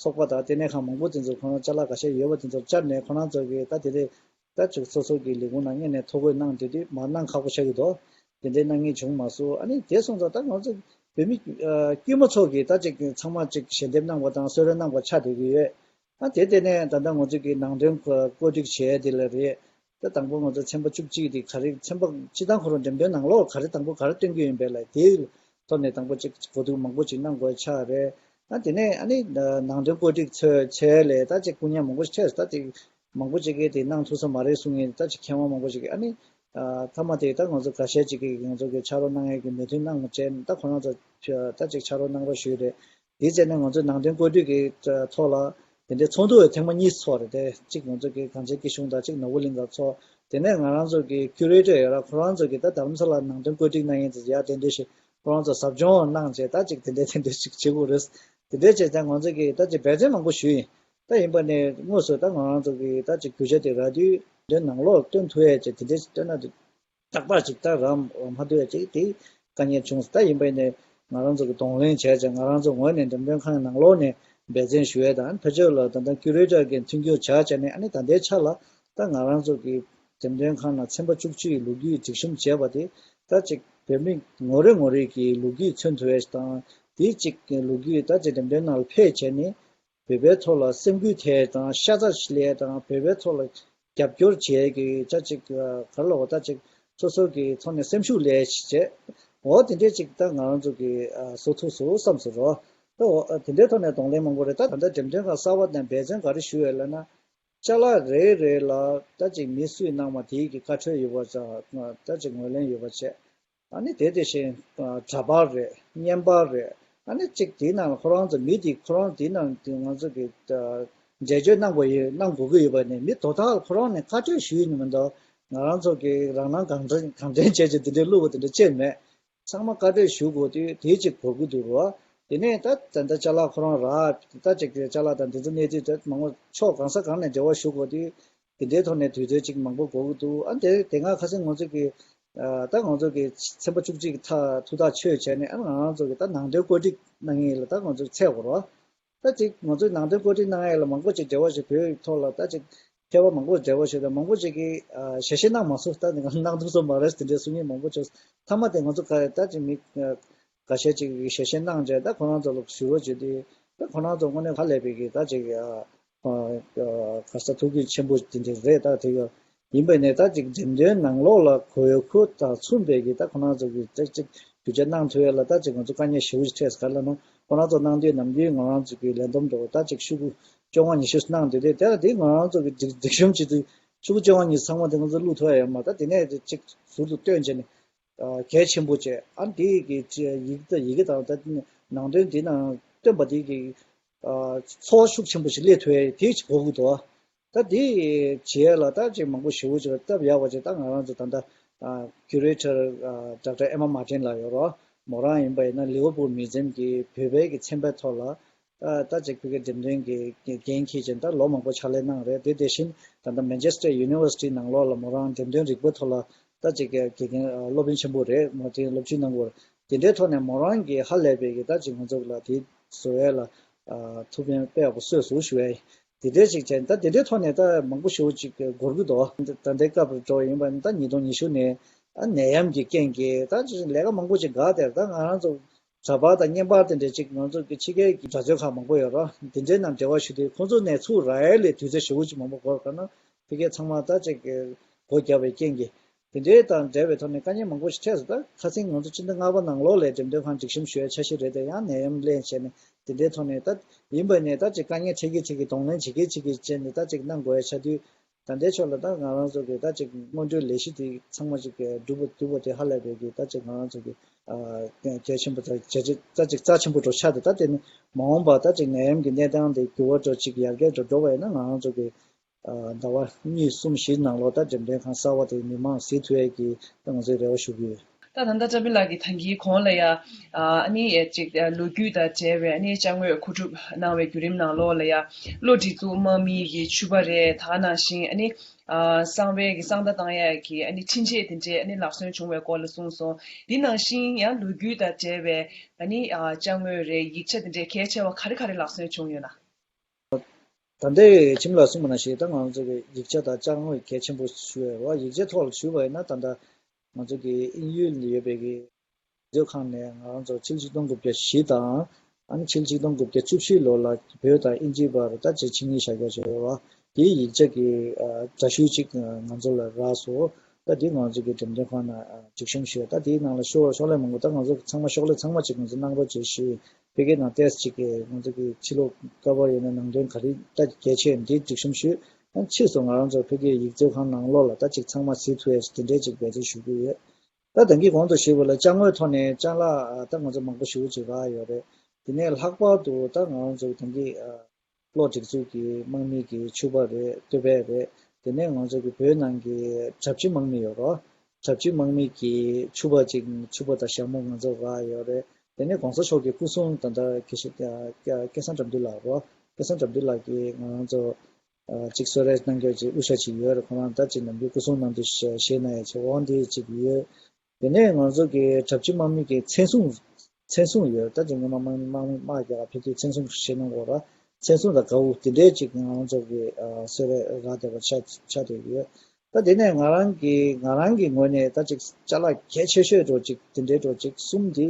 ཚོགས་པ་དང་ལྟེ་གནས་ཁང་མང་པོ་དེ་ཚོ་ཁོ་རང་ཅ་ལག་འགའ་ཤས་ཡོད་པ་དེ་ཚོར་བཅར་ནས་ཁོ་རང་ཚོ་གི་ད་དེ་རེད། ད་ཅིག་སོ་སོ་གི་ལས་ཁུངས་ནང་སྔོན་ནས་ཐོ་འགོད་གནང་བསྡད་དུས་མར་གནང་ཁག་པོ་ཆགས་ཀྱི་འདུག་དེ་འདྲའི་གནང་མཁན་བྱུང་མ་སོང་། ཨ་ནི་དེ་སོང་ཙང་ད་ང་ཚོ་བོད་མི་ཨ་དཀྱུས་མ་ཚོ་གིས་ད་ཅིག་ཚང་མ་ཅིག་ཞལ་འདེབས་གནང་བ་དང་གསོལ་རས་གནང་བ་ཆགས་བསྡད་ཀྱི་ཡོད། ཨ་དེ་དེ་ནས་ད་ལྟ་ང་ཚོ་གི་ནང་དོན་བཀོད་སྒྲིག་བྱས་དེ་ལ་རེད། ད་དང་པོ་ང་ཚོ་ཚན་པ་བཅུ་གཅིག་དེ་ག་རེ་ཚན་པ་སྤྱིར་བཏང་ཁོ་རང་འགྲེམས་སྟོན་ནང་ལོགས་ག་རེ་དང་པོ་ག་རེ་སྟོན་གྱི་ཡིན་པས་ལ་དེའི་ཐོག་ནས་དང་པོ་ཅིག་གོ་བསྡུར་མང་པོ་ཅིག་གནང་དགོས་ཆགས་རེད། ཨ་དེ་ནས་ཨ་ནི་ནང་དོན་བཀོད་སྒྲིག་ཚོས་བྱས་ལས་ད་ཅིག་སྐུ་ཉག་མང་པོ་ཞིག་འཕྲད་སོང་། ད་དེ་མང་པོ་ཅིག་གིས་དེ་གནང་ཐུབ་ས་མ་རེད་གསུང་མཁན་ད་ཅིག་མཁས་དབང་མང་པོ་ཅིག་གིས། ཨ་ནི་མཐའ་མ་དེ་ད་ང་ཚོ་འགའ་ཤས་ཅིག་གིས་ང་ཚོ་གི་ཕྱག་རོགས་གནང་ཡས་ཀྱི་མོས་མཐུན་གནང་བྱས་ནས་ད་ཁོ་རང་ཚོ་ད་ཅིག་ཕྱག་རོགས་གནང་རོགས་ཞུས་རེད། དེའི་རྗེས་ནས་ང་ཚོས་ནང་དོན་བཀོད་སྒྲིག་གི་ཐོག་ལ་དེ་འདྲའི་ཚོགས་འདུ་ཐེངས་མ་གཉིས་ཚོགས་རེད་དེ། གཅིག་ང་ཚོ་གི་གངས་ཅན་སྐྱིད་གཤོངས་དང་གཅིག་ནོར་བུ་གླིང་ག་ཚོགས། དེ་ནས་ང་རང་ཚོ་གི་ཀུ་རེ་ཊར་ཡོད་ར། ཁོ་རང་ཚོ་གི་ད་རྡ་རམ་ས་ལ་ནང་དོན་བཀོད་སྒྲིག་གནང་མཁན་ཚོ་ཡ་དེ་འདྲ་ཞིག་ཁོ་རང་ཚོ་ཟབ་སྦྱོང་གནང་བྱས་ད་ཅིག་དེ་འདྲ་དེ་འདྲ་ཞིག་བྱེད་དགོས་རེད། དེ་འདྲ་བྱས་ཙང་ང་ཚོ་གི་ད་ཅིག་འབད་བརྩོན་མང་པོ་ཞུས་ཡིན། ད་ཡིན་པ་ནས་དངོས་སུ་ད་ང་རང་ཚོ་གི་ད་ཅིག་རྒྱུ་ཆ་དེ་རག་དུས་དོན་ནང་ལོགས་སྟོན་ཐུབ་ཡས་ཅིག་དེ་འདྲ་ཞིག་སྟོན་ན་འདུག་ཏག་ཏག་ཅིག་ད་རམ་མ་ཐུབ་ཡ་ཅིག་དེ་དཀའ་ངལ་བྱུང་སོང་། ད་ཡིན་པ་ཡིན་ནའི་ང་རང་ཚོ་གི་གདོང་ལེན་བྱས་ཙང་ང་རང་ཚོ་ངོས་ནས་འགྲེམས་སྟོན་ཁང་ནང་ལོགས་ནས་འབད་བརྩོན་ཞུ་ཡ་དང་ཕར་ཕྱོགས་ལ་ད་ལྟ་ཀུ་རེ་ཊར་གྱི་མཐུན་འགྱུར་བྱ་བྱས་ནས། ཨ་ནི་ད་ལྟའི་ཆ་ལ་ད་ང་རང་ཚོ་གི་འགྲེམས་སྟོན་ཁང་ནང་ཚན་པ་བཅུ་གཅིག་ལོ་རྒྱུས་སྒྲིག་གཤོམ་བྱས་པ་དེ་ད་ཅིག་བོད་མི་ངོ་རེ་ངོ་རེ་གི་ལོ་རྒྱུས་མཚོན་ཐུབ་ཡ་ཞིག་དང་། དེ་ཅིག་ལོ་རྒྱུས་ད་ཅིག་འགྲེམས་སྟོན་ནང་ལ་ཕེབས་བྱས་ནས། བོད་པའི་ཐོག་ལ་སེམས་འགུལ་ཐེབས་དང་ཤ་ཚ་ཞིག་སླེབས་དང་། བོད་པའི་ཐོག་ལ་རྒྱབ་སྐྱོར་བྱེད་ཀྱི་ཅ་ཅིག་ག་རེ་ལབ་དགོས། ད་ཅིག་སོ་སོ་གི་ཐོག་ནས་སེམས་ཤུགས་སླེབས་ཤིག་བྱས། འོ་དེ་འདྲས་ཅིག་ད་ང་རང་ཚོ་གི་བཟོ་ཐུབ་སོང་བསམ་སོང་རོ། ད་འོ་དེ་འདྲའི་ཐོག་ནས་གདོང་ལེན་མང་པོ་རེད། ད་ད་ལྟ་འགྲེམས་སྟོན་ཁང་གསར་པ་དང་འབད་བརྩོན་ག་རེ་ཞུ་ཡོད་ལབ་ན། ཅ་ལག་རེ་རེ་ལ་ད་ཅིག་མི་སུས་གནང་བ་དེའི་གི་བཀའ་འཁྲོལ་ཡོད་པ་ཙང་ད་ཅིག་ངོས་ལེན་ཡོད་པ་བྱས། ཨ་ནི་དེ་དེ་བཞིན་འདྲ་པར་རེད། བརྙན་པར་རེད། ཨ་ནི་གཅིག་དེའི་ནང་ལ་ཁོ་རང་ཚོ་མི་དེ་ཁོ་རང་དེའི་ནང་དེ་ང་ཚོ་གི་འགྲེལ་བརྗོད་གནང་དགོས་ཡོད་གནང་དགོས་ཀྱི་ཡོད་པ་ནི་མི་དོ་བདག་ཁོ་རང་ནས་བཀའ་འཁྲོལ་ཞུས་ཡིན་མི་འདུག་ང་རང་ཚོ་གི་རང་སྣང་གང་དྲན་གང་དྲན་བྱས་བྱས་དེ་འདྲའི་བླུགས་པ་དེ་འདྲ་ཅིག་མེད། ཚང་མ་བཀའ་འཁྲོལ་ཞུ་དགོས་དུས་དེའི་གཅིག་གོ་གི་འདུག་རོ། དེ་ནས་ད་ད་ལྟ་ཅ་ལག་ཁོ་རང་རག་ད་ཅིག་ཅ་ལག་དང་དེ་ཚོ་གནས་ཚུལ་དེ་མང་པོ་ཕྱོགས་གང་ས་གང་ནས་འབྲེལ་བ་ཞུ་དགོས་དུས། དེ་འདྲའི་ཐོག་ནས་དུས་ཚོད་ཅིག་མང་པོ་འགོར་གྱི་འདུག་ཨ་དེ་དེ་སྔ་ཁ་སང་ང་ཚོ་གི་ཨ་ད་ང་ཚོ་གི་ཚན་པ་བཅུ་གཅིག་གི་ཐག་ཐུགས་ཐག་ཆོད་བྱས་ནས། ཨ་ང་རང་ཚོ་གི་ད་ནང་དོན་བཀོད་སྒྲིག་གནང་མཁན་ལ་ད་ང་ཚོ་འཚོལ་དགོས་རེད། ད་ཅིག་ང་ཚོའི་ནང་དོན་བཀོད་སྒྲིག་གནང་ཡས་ལ་མང་པོ་ཅིག་འབྲེལ་བ་ཞིག་བོད་ཀྱི་ཐོག་ལ་ད་ཅིག་མཁས་པ་མང་པོ་འབྲེལ་བ་ཞིག་དང་། མང་པོ་ཅིག་གིས་ཨ་ཞལ་བཞེས་གནང་མ་སོང་། ད་ནི་གནང་ཐུབ་སོང་མ་རེད་དེ་འདྲའི་གསུང་མཁན་མང་པོ་བྱུང་། མཐའ་མ་དེ་ང་ཚོ་ག་ད་ཅིག་མི་ཨ་འགའ་ཤས་ཅིག་གིས་ཞལ་བཞེས་གནང་བྱས། ད་ཁོ་རང་ཚོ་ལ་ཞུ་རོགས་བྱེད་དུས་ད་ཁོ་རང་ཚོ་དངོས་གནས་ཧ་ལས་པའི་གི་ད་ཅིག་ཨ་ཨ་ག་ས་ཐུགས་རྒྱུས་ཆེན་པོ་དེ་འདྲ་རེད། ད་དེ་ག་ཡིན་པ་ནས་ད་ཅིག་འགྲེམས་སྟོན་ནང་ལོགས་ལ་དགོས་མཁོ་དང་མཚུངས་པའི་གི་ད་ཁོ་རང་ཚོ་གི་ད་ཅིག་རྒྱུ་ཆ་གནང་ཐུབ་ཡས་ལ་ད་ཅིག་ང་ཚོ་དཀའ་ངལ་ཞེ་པོ་ཅིག་འཕྲད་སོང་། ག་རེ་ལབ་ན་ཁོ་རང་ཚོ་གནང་དུས་ནམ་རྒྱུན་ང་རང་ཚོ་གི་ལས་བསྡོམས་འགྲོ་ད་ཅིག་ཤོག་གུ་བཅོ་ལྔ་ཉི་ཤུ་གནང་དུས་དེ་དེ་ལ་དེ་ང་རང་ཚོ་གི་སྒྲིག་སྒྲིག་གཤོམ་བྱེད་དུས་ཤོག་གུ་བཅོ་ལྔ་ཉི་ཤུ་ཚང་མ་དེ་ང་ཚོ་བླུག་ཐུབ་ཡ་ཡོད་མ་རེད། ད་དེ་ནས་དེ་ཅིག་ཟུར་དུ་བཏོན་བྱས་ནས་གལ་ཆེན་པོ་བྱས། ཨ་འདི་གི་ཡི་གེ་དང་ཡི་གེ་དང་ད་ནང་དོན་འདི་ནང་བཏོན་པ་འདི་གི་ཚོར་བ་ཤུགས་ཆེན་པོ་ཞིག་སླེབས་ཐུབ་ཡ་དེ་ཅིག་དགོས་ཀྱི་འདུག་ད་འདི་བྱེད་ཡ་ལ་ད་ཅིག་མང་པོ་ཞེ་པོ་ཅིག་ལ་སྟབས་ཡག་པ་ཅིག་ད་ང་རང་ཚོ་ད་ལྟ་ཀུ་རེ་ཊར་ཌོག་ཊར་ཨེ་མ་མར་ཊིན་ལགས་ཡོད་རོགས། མོ་རང་ཡིན་པ་ཡིན་ན་ལི་ཝར་པུལ་མིའུ་ཛི་ཡམ་གྱི་བོད་པའི་གི་ཚན་པའི་ཐོག་ལ་ད་ཅིག་བོད་སྐད་འགྲེམས་སྟོན་གྱི་འགན་འཁྱེར་བྱས་ད་ལོ་མང་པོ་ཕྱག་ལས་གནང་རེད། དེ་དེ་བཞིན་ད་ལྟ་མན་ཆེ་སི་ཊར་ཡུ་ནི་ཝར་སི་ཊི་ནང་ལོགས་ལ་མོ་རང་འགྲེམས་སྟོན་རིག་པའི་ཐོག་ལ་ད་ཅིག་དགེ་རྒན་སློབ་དཔོན་ཆེན་པོ་རེད། མོ་དེ་སློབ་སྤྱི་གནང་དགོས་རེད། དེ་འདྲའི་ཐོག་ནས་མོ་རང་གིས་ཧ་ལས་པའི་གི་ད་ཅིག་ང་ཚོ་ལ་དེ་བཟོ་ཡས་ལ་ཐུགས་ཕན་དཔེ་ཡག་པོ་གསོས་སོང་ཞུ་ཡས། དེ་འདྲའི་ཅིག་བྱས་ད་དེ་འདྲའི་ཐོག་ནས་ད་མང་པོ་ཞེ་པོ་ཅིག་འགོར་གི་འདུག་ད་ལྟའི་སྐབས་འགྲོ་ཡིན་པ་ད་ཉིས་སྟོང་ཉི་ཤུ་ནས་ཨ་ནད་ཡམས་ཀྱི་རྐྱེན་གྱིས་ད་ཅིག་ལས་ཀ་མང་པོ་ཅིག་འགག་དེར་ད་ང་རང་ཚོ་འདྲ་པར་དང་བརྙན་པར་དེ་འདྲའི་ཅིག་ང་ཚོ་གི་ཕྱི་རྒྱལ་གྱི་དྲ་ཚོགས་ཁག་མང་པོ་ཡོད་ར། དེ་འདྲའི་ནང་འབྲེལ་བ་ཞུ་དུས་ཁོང་ཚོ་ནས་ཚུར་རག་ཡས་ལས་དུས་ཚོད་ཞེ་པོ་ཅིག་མང་པོ་འགོར་ག་ན་ཕ་གིར་ཚང་མ་ད་ཅིག་སྒོ་བརྒྱབ་པའི་རྐྱེན་གྱིས་དེ་འདྲའི་དང་འབྲེལ་བའི་ཐོག་ནས་དཀའ་ངལ་མང་པོ་ཞིག་འཕྲད་སོང་། ད་ཁ་སང་ང་ཚོ་སྤྱི་ཟླ་ལྔ་པ་ནང་ལོགས་ལས་འགྲེམས་སྟོན་ཁང་སྒྲིག་གཤོམ་ཞུ་ཡའི་འཆར་གཞི་རེད་དེ་ཡང་ནད་ཡམས་གླེང་བྱས་ནས་དེ་འདྲའི་ཐོག་ནས་ད་ཡིན་པ་ནས་ད་ཅིག་དཀའ་ངལ་འཕྲད་ཀྱི་འཕྲད་ཀྱི་གདོང་ལེན་བྱེད་ཀྱི་བྱེད་ཀྱི་བྱས་ནས་ད་ཅིག་གནང་དགོས་ཡ་ཆགས་དུས། ད་ལྟའི་ཆར་ལ་ད་ང་རང་ཚོ་གི་ད་ཅིག་སྔོན་འགྲོའི་ལས་གཞི་དེ་ཚང་མ་ཅིག་གི་འགྲུབ་པ་འགྲུབ་པ་དེ་ཧ་ལས་པའི་གི་ད་ཅིག་ང་རང་ཚོ་གི་ཨ་གལ་ཆེན་པོ་དང་བྱས་རྗེས་ད་ཅིག་རྩ་ཆེན་པོ་འགྲོ་ཆགས་དེ། ད་དེ་ནི་མ་འོངས་པ་ད་ཅིག་ནད་ཡམས་ཀྱི་གནས་སྟངས་དེ་འགྱུར་བ་འགྲོ་ཅིག་ཡར་རྒྱས་འགྲོ་འགྲོ་བ་ཡིན་ན་ང་རང་ཚོ་གི་ཨ་ཟླ་བ་གཉིས་གསུམ་བཞི་ནང་ལོགས་ད་འགྲེམས་སྟོན་ཁང་གསར་བ་དེ་མི་མང་གཟིགས་ཐུབ་ཡས་ཀྱི་ད་ང་ཚོས་རེ་བ་ཞུ་གི་ཡོད། ད་ད་ལྟ་བཀྲ་བྷེ་ལགས་ཀྱིས་ད་གིན་གོང་ལ་ཡ་ཨ་ནི་ཅིག་ལོ་རྒྱུས་དང་འབྲེལ་བའི་ཨ་ནི་ཅ་དངོས་མཁོ་སྒྲུབ་གནང་བའི་བརྒྱུད་རིམ་ནང་ལོགས་ལ་ཡ་གློ་སྒྲིག་འཛུགས་དམག་མི་ཡི་ཕྱུ་པ་རེད། ད་ནང་བཞིན་ཨ་ནི་གསང་བའི་གི་གསང་བརྡ་བཏང་ཡས་ཀྱི་ཨ་ནི་འཕྲིན་ཆས་དེ་འདྲའི་ཨ་ནི་ལག་སོན་བྱུང་བའི་སྐོར་ལ་གསུངས་སོང་། འདི་ནང་བཞིན་ཡང་ལོ་རྒྱུས་དང་འབྲེལ་བའི་ཨ་ནི་ཅ་དངོས་རེད། ཡིག་ཆ་དེ་འདྲའི་གལ་ཆེ་བ་ག་རེ་ག་རེ་ལག་སོན་བྱུང་ཡོད་ན། ད་ལྟའི་ཁྱིམ་ལ་གསུངས་པ་ནང་བཞིན་ད་ང་ཚོ་གི་ཡིག་ཆ་དང་ཅ་དངོས་གལ་ཆེན་པོ་ཞུ་བའི་རེད་བ། ཡིག་ཆ་ཐོག་ལ་ཞུས་པ་ཡིན་ན་ད་ལྟ་ང་ཚོ་གི་དབྱིན་ཡུལ་ལ་ཡོད་པའི་གི་མཛོད་ཁང་ནས་ང་རང་ཚོ་ཕྱི་ལོ་ཆིག་སྟོང་དགུ་བརྒྱ་བཞི་དང་ཨ་ནི་ཕྱི་ལོ་ཆིག་སྟོང་དགུ་བརྒྱ་བཅུ་བཞི་ལོ་ལ་བོད་དང་དབྱིན་ཇིའི་བར་ད་ཆེད་ཆིངས་ཡིག་བཞག་རྒྱུ་བྱས་ཡོད་བ། དེའི་ཡིག་ཆ་གི་ཨ་འདྲ་བཤུས་གཅིག་ང་ཚོ་ལ་རག་སོང་། ད་དེ་ང་ཚོ་གི་འགྲེམས་སྟོན་ཁང་ནང་ཨ་སྒྲིག་གཤོམ་ཞུས། ད་དེའི་ནང་ལ་ཤོག་ཤོག་ལྷེ་མང་པོ་ད་ང་ཚོ་ཚང་མ་ཤོག་ལྷེ་ཚང་མ་གཅིག་ང་ཚོ་གནང་རོགས་བྱེད་ཞུས། ཕ་གིའི་ནང་ཏོག་ཙམ་ཅིག་གི་ང་ཚོ་གི་ཕྱི་ལོགས་ཀ་བར་ཡོད་ན་ནང་དོན་ག་རེ་ད་གལ་ཆེ་ཡིན་འདི་སྒྲིག་གཤོམ་ཞུས། ཨ་ཕྱིས་སུ་ང་རང་ཚོ་ཕ་གིའི་ཡིག་མཛོད་ཁང་ནང་ལོགས་ལ་ད་ཅིག་ཚང་མ་གཟིགས་ཐུབ་ཡས་དེ་འདྲའི་ཅིག་འབད་བརྩོན་ཞུ་གི་ཡོད། ད་ད་གིན་གོང་དུ་ཞུས་པ་ལ་ཅ་དངོས་ཐོག་ནས་ཅ་ལག་ད་ང་ཚོ་མང་པོ་ཞེ་པོ་ཅིག་རག་ཡོད་རེད། དེ་ནས་ལྷག་པར་དུ་ད་ང་རང་ཚོ་ད་གིན་གློག་སྒྲིག་འཛུགས་ཀྱི་དམག་མི་གི་ཕྱུ་པ་རེད། སྟོད་པ་རེད། དེ་ནས་ང་ཚོ་གི་བོད་ནང་གི་གྲྭ་བཞི་དམག་མི་ཡོད་རོགས། གྲྭ་བཞི་དམག་མི་གི་ཕྱུ་པ་ཅིག་ཕྱུ་པ་དང་ཞྭ་མོ་ང་ཚོ་རག་ཡོད་རེད། དེ་ནས་གོང་ས་མཆོག་གི་སྐུ་སྲུང་ད་ལྟ་སྐལ་བཟང་དགྲ་འདུལ་ལགས་རོགས། སྐལ་བཟང་དགྲ་འདུལ་ལགས་ཀྱིས་ང་རང་ཚོ་ཨ་གཅིག་གསོལ་རས་གནང་རྒྱུ་ཅིག་དབུ་ཞྭ་ཅིག་ཡོད་རེད། ཁོ་རང་ད་ཅིག་ནམ་རྒྱུན་སྐུ་སྲུང་གནང་དུས་བཞེས་གནང་ཡས་ཆེ་འོང་དེ་ཅིག་ཡོད། དེ་ནས་ང་ཚོ་གི་གྲྭ་བཞི་དམག་མི་གི་མཚན་སྲུང་མཚན་སྲུང་ཡོད། ད་ཅིག་སྔོན་མ་དམག་མི་དམག་མི་དམག་རྒྱག་ཕེབས་དུས་མཚན་སྲུང་བཞེས་གནང་དགོས་ར། མཚན་སྲུང་དང་གའུ་དེ་འདྲའི་ཅིག་ང་ཚོ་གི་ཨ་གསོལ་རས་རག་བསྡད་པ་ཆགས་ཆགས་བསྡད་ཡོད། ད་དེ་ནས་ང་རང་གི་ང་རང་གི་ངོས་ནས་ད་ཅིག་ཅ་ལག་གལ་ཆེ་ཤོས་འདྲ་ཅིག་དེ་འདྲའི་འདྲ་ཅིག་གསུམ་དེ།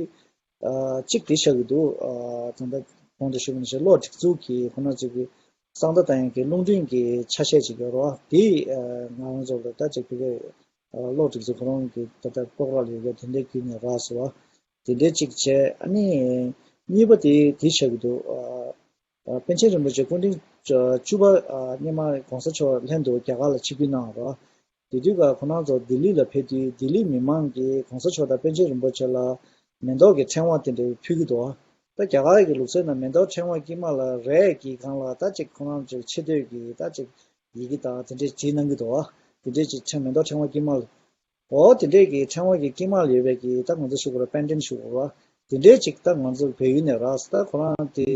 ཨ་གཅིག་དེ་ཆགས་ཀྱི་འདུག་ཨ་ད་ལྟ་གོང་དུ་ཞུས་པ་ནང་བཞིན་གློག་སྒྲིག་འཛུགས་ཀྱི་ཁོ་ན་ཚོ་གི་གསང་བརྡ་བཏང་ཡག་གི་རླུང་འཕྲིན་གྱི་ཆ་ཤས་ཅིག་ཡོད་རེད་བ། དེ་ཨ་ང་རང་ཚོ་ལ་ད་ཅིག་ཕ་གིའི་ཨ་གློག་སྒྲིག་འཛུགས་ཁོ་རང་གི་ད་ལྟ་སྤོག་ར་ལ་ཡོད་པ་དེ་འདྲའི་བརྒྱུད་ནས་རག་སོང་བ། དེ་འདྲའི་གཅིག་བྱས། ཨ་ནི་གཉིས་པ་དེ་དེ་ཆགས་ཀྱི་འདུག་ཨ་ཨ་པཎ་ཆེན་རིན་པོ་ཆེ་སྐུ་ཕྲེང་བཅུ་པ་ཨ་སྔོན་མ་གོང་ས་མཆོག་ལྷན་དུ་རྒྱ་གར་ལ་ཆིབས་བསྒྱུར་གནང་བ་རེད། དེ་དུས་ཀ་ཁོ་རང་ཚོ་ལྡི་ལི་ལ་ཕེབས་དུས་ལྡི་ལི་མི་མང་གིས་གོང་ས་མཆོག་དང་པཎ་ཆེན་རིན་པོ་ཆེ་ལ་མེ་ཏོག་གི་ཕྲེང་བ་དེ་འདྲ་ཕུལ་གྱི་འདུག་ད་རྒྱ་གར་གྱི་ལུགས་སྲོལ་ནང་མེ་ཏོག་ཕྲེང་བ་དཀྱིལ་མ་ལ་རས་ཀྱི་སྒང་ལ་ད་ཅིག་ཁོ་རང་ཚོའི་ཆེ་བསྟོད་ཀྱི་ད་ཅིག་ཡི་གེ་དང་དེ་འདྲས་བྲིས་གནང་གི་འདུག་དེ་འདྲས་ཅིག་ཕྲེང་མེ་ཏོག་ཕྲེང་བ་དཀྱིལ་མ་ལ། འོ་དེ་འདྲས་ཀྱི་ཕྲེང་བ་གི་དཀྱིལ་མ་ལ་ཡོད་པའི་གི་ད་ང་ཚོ་ཞུ་དགོས་ར་པེན་ཌེན་ཞུ་དགོས་ར། དེ་འདྲས་ཅིག་ད་ང་ཚོ་བལ་ཡུལ་ནས་རག་ད་ཁོ་རང་དེ་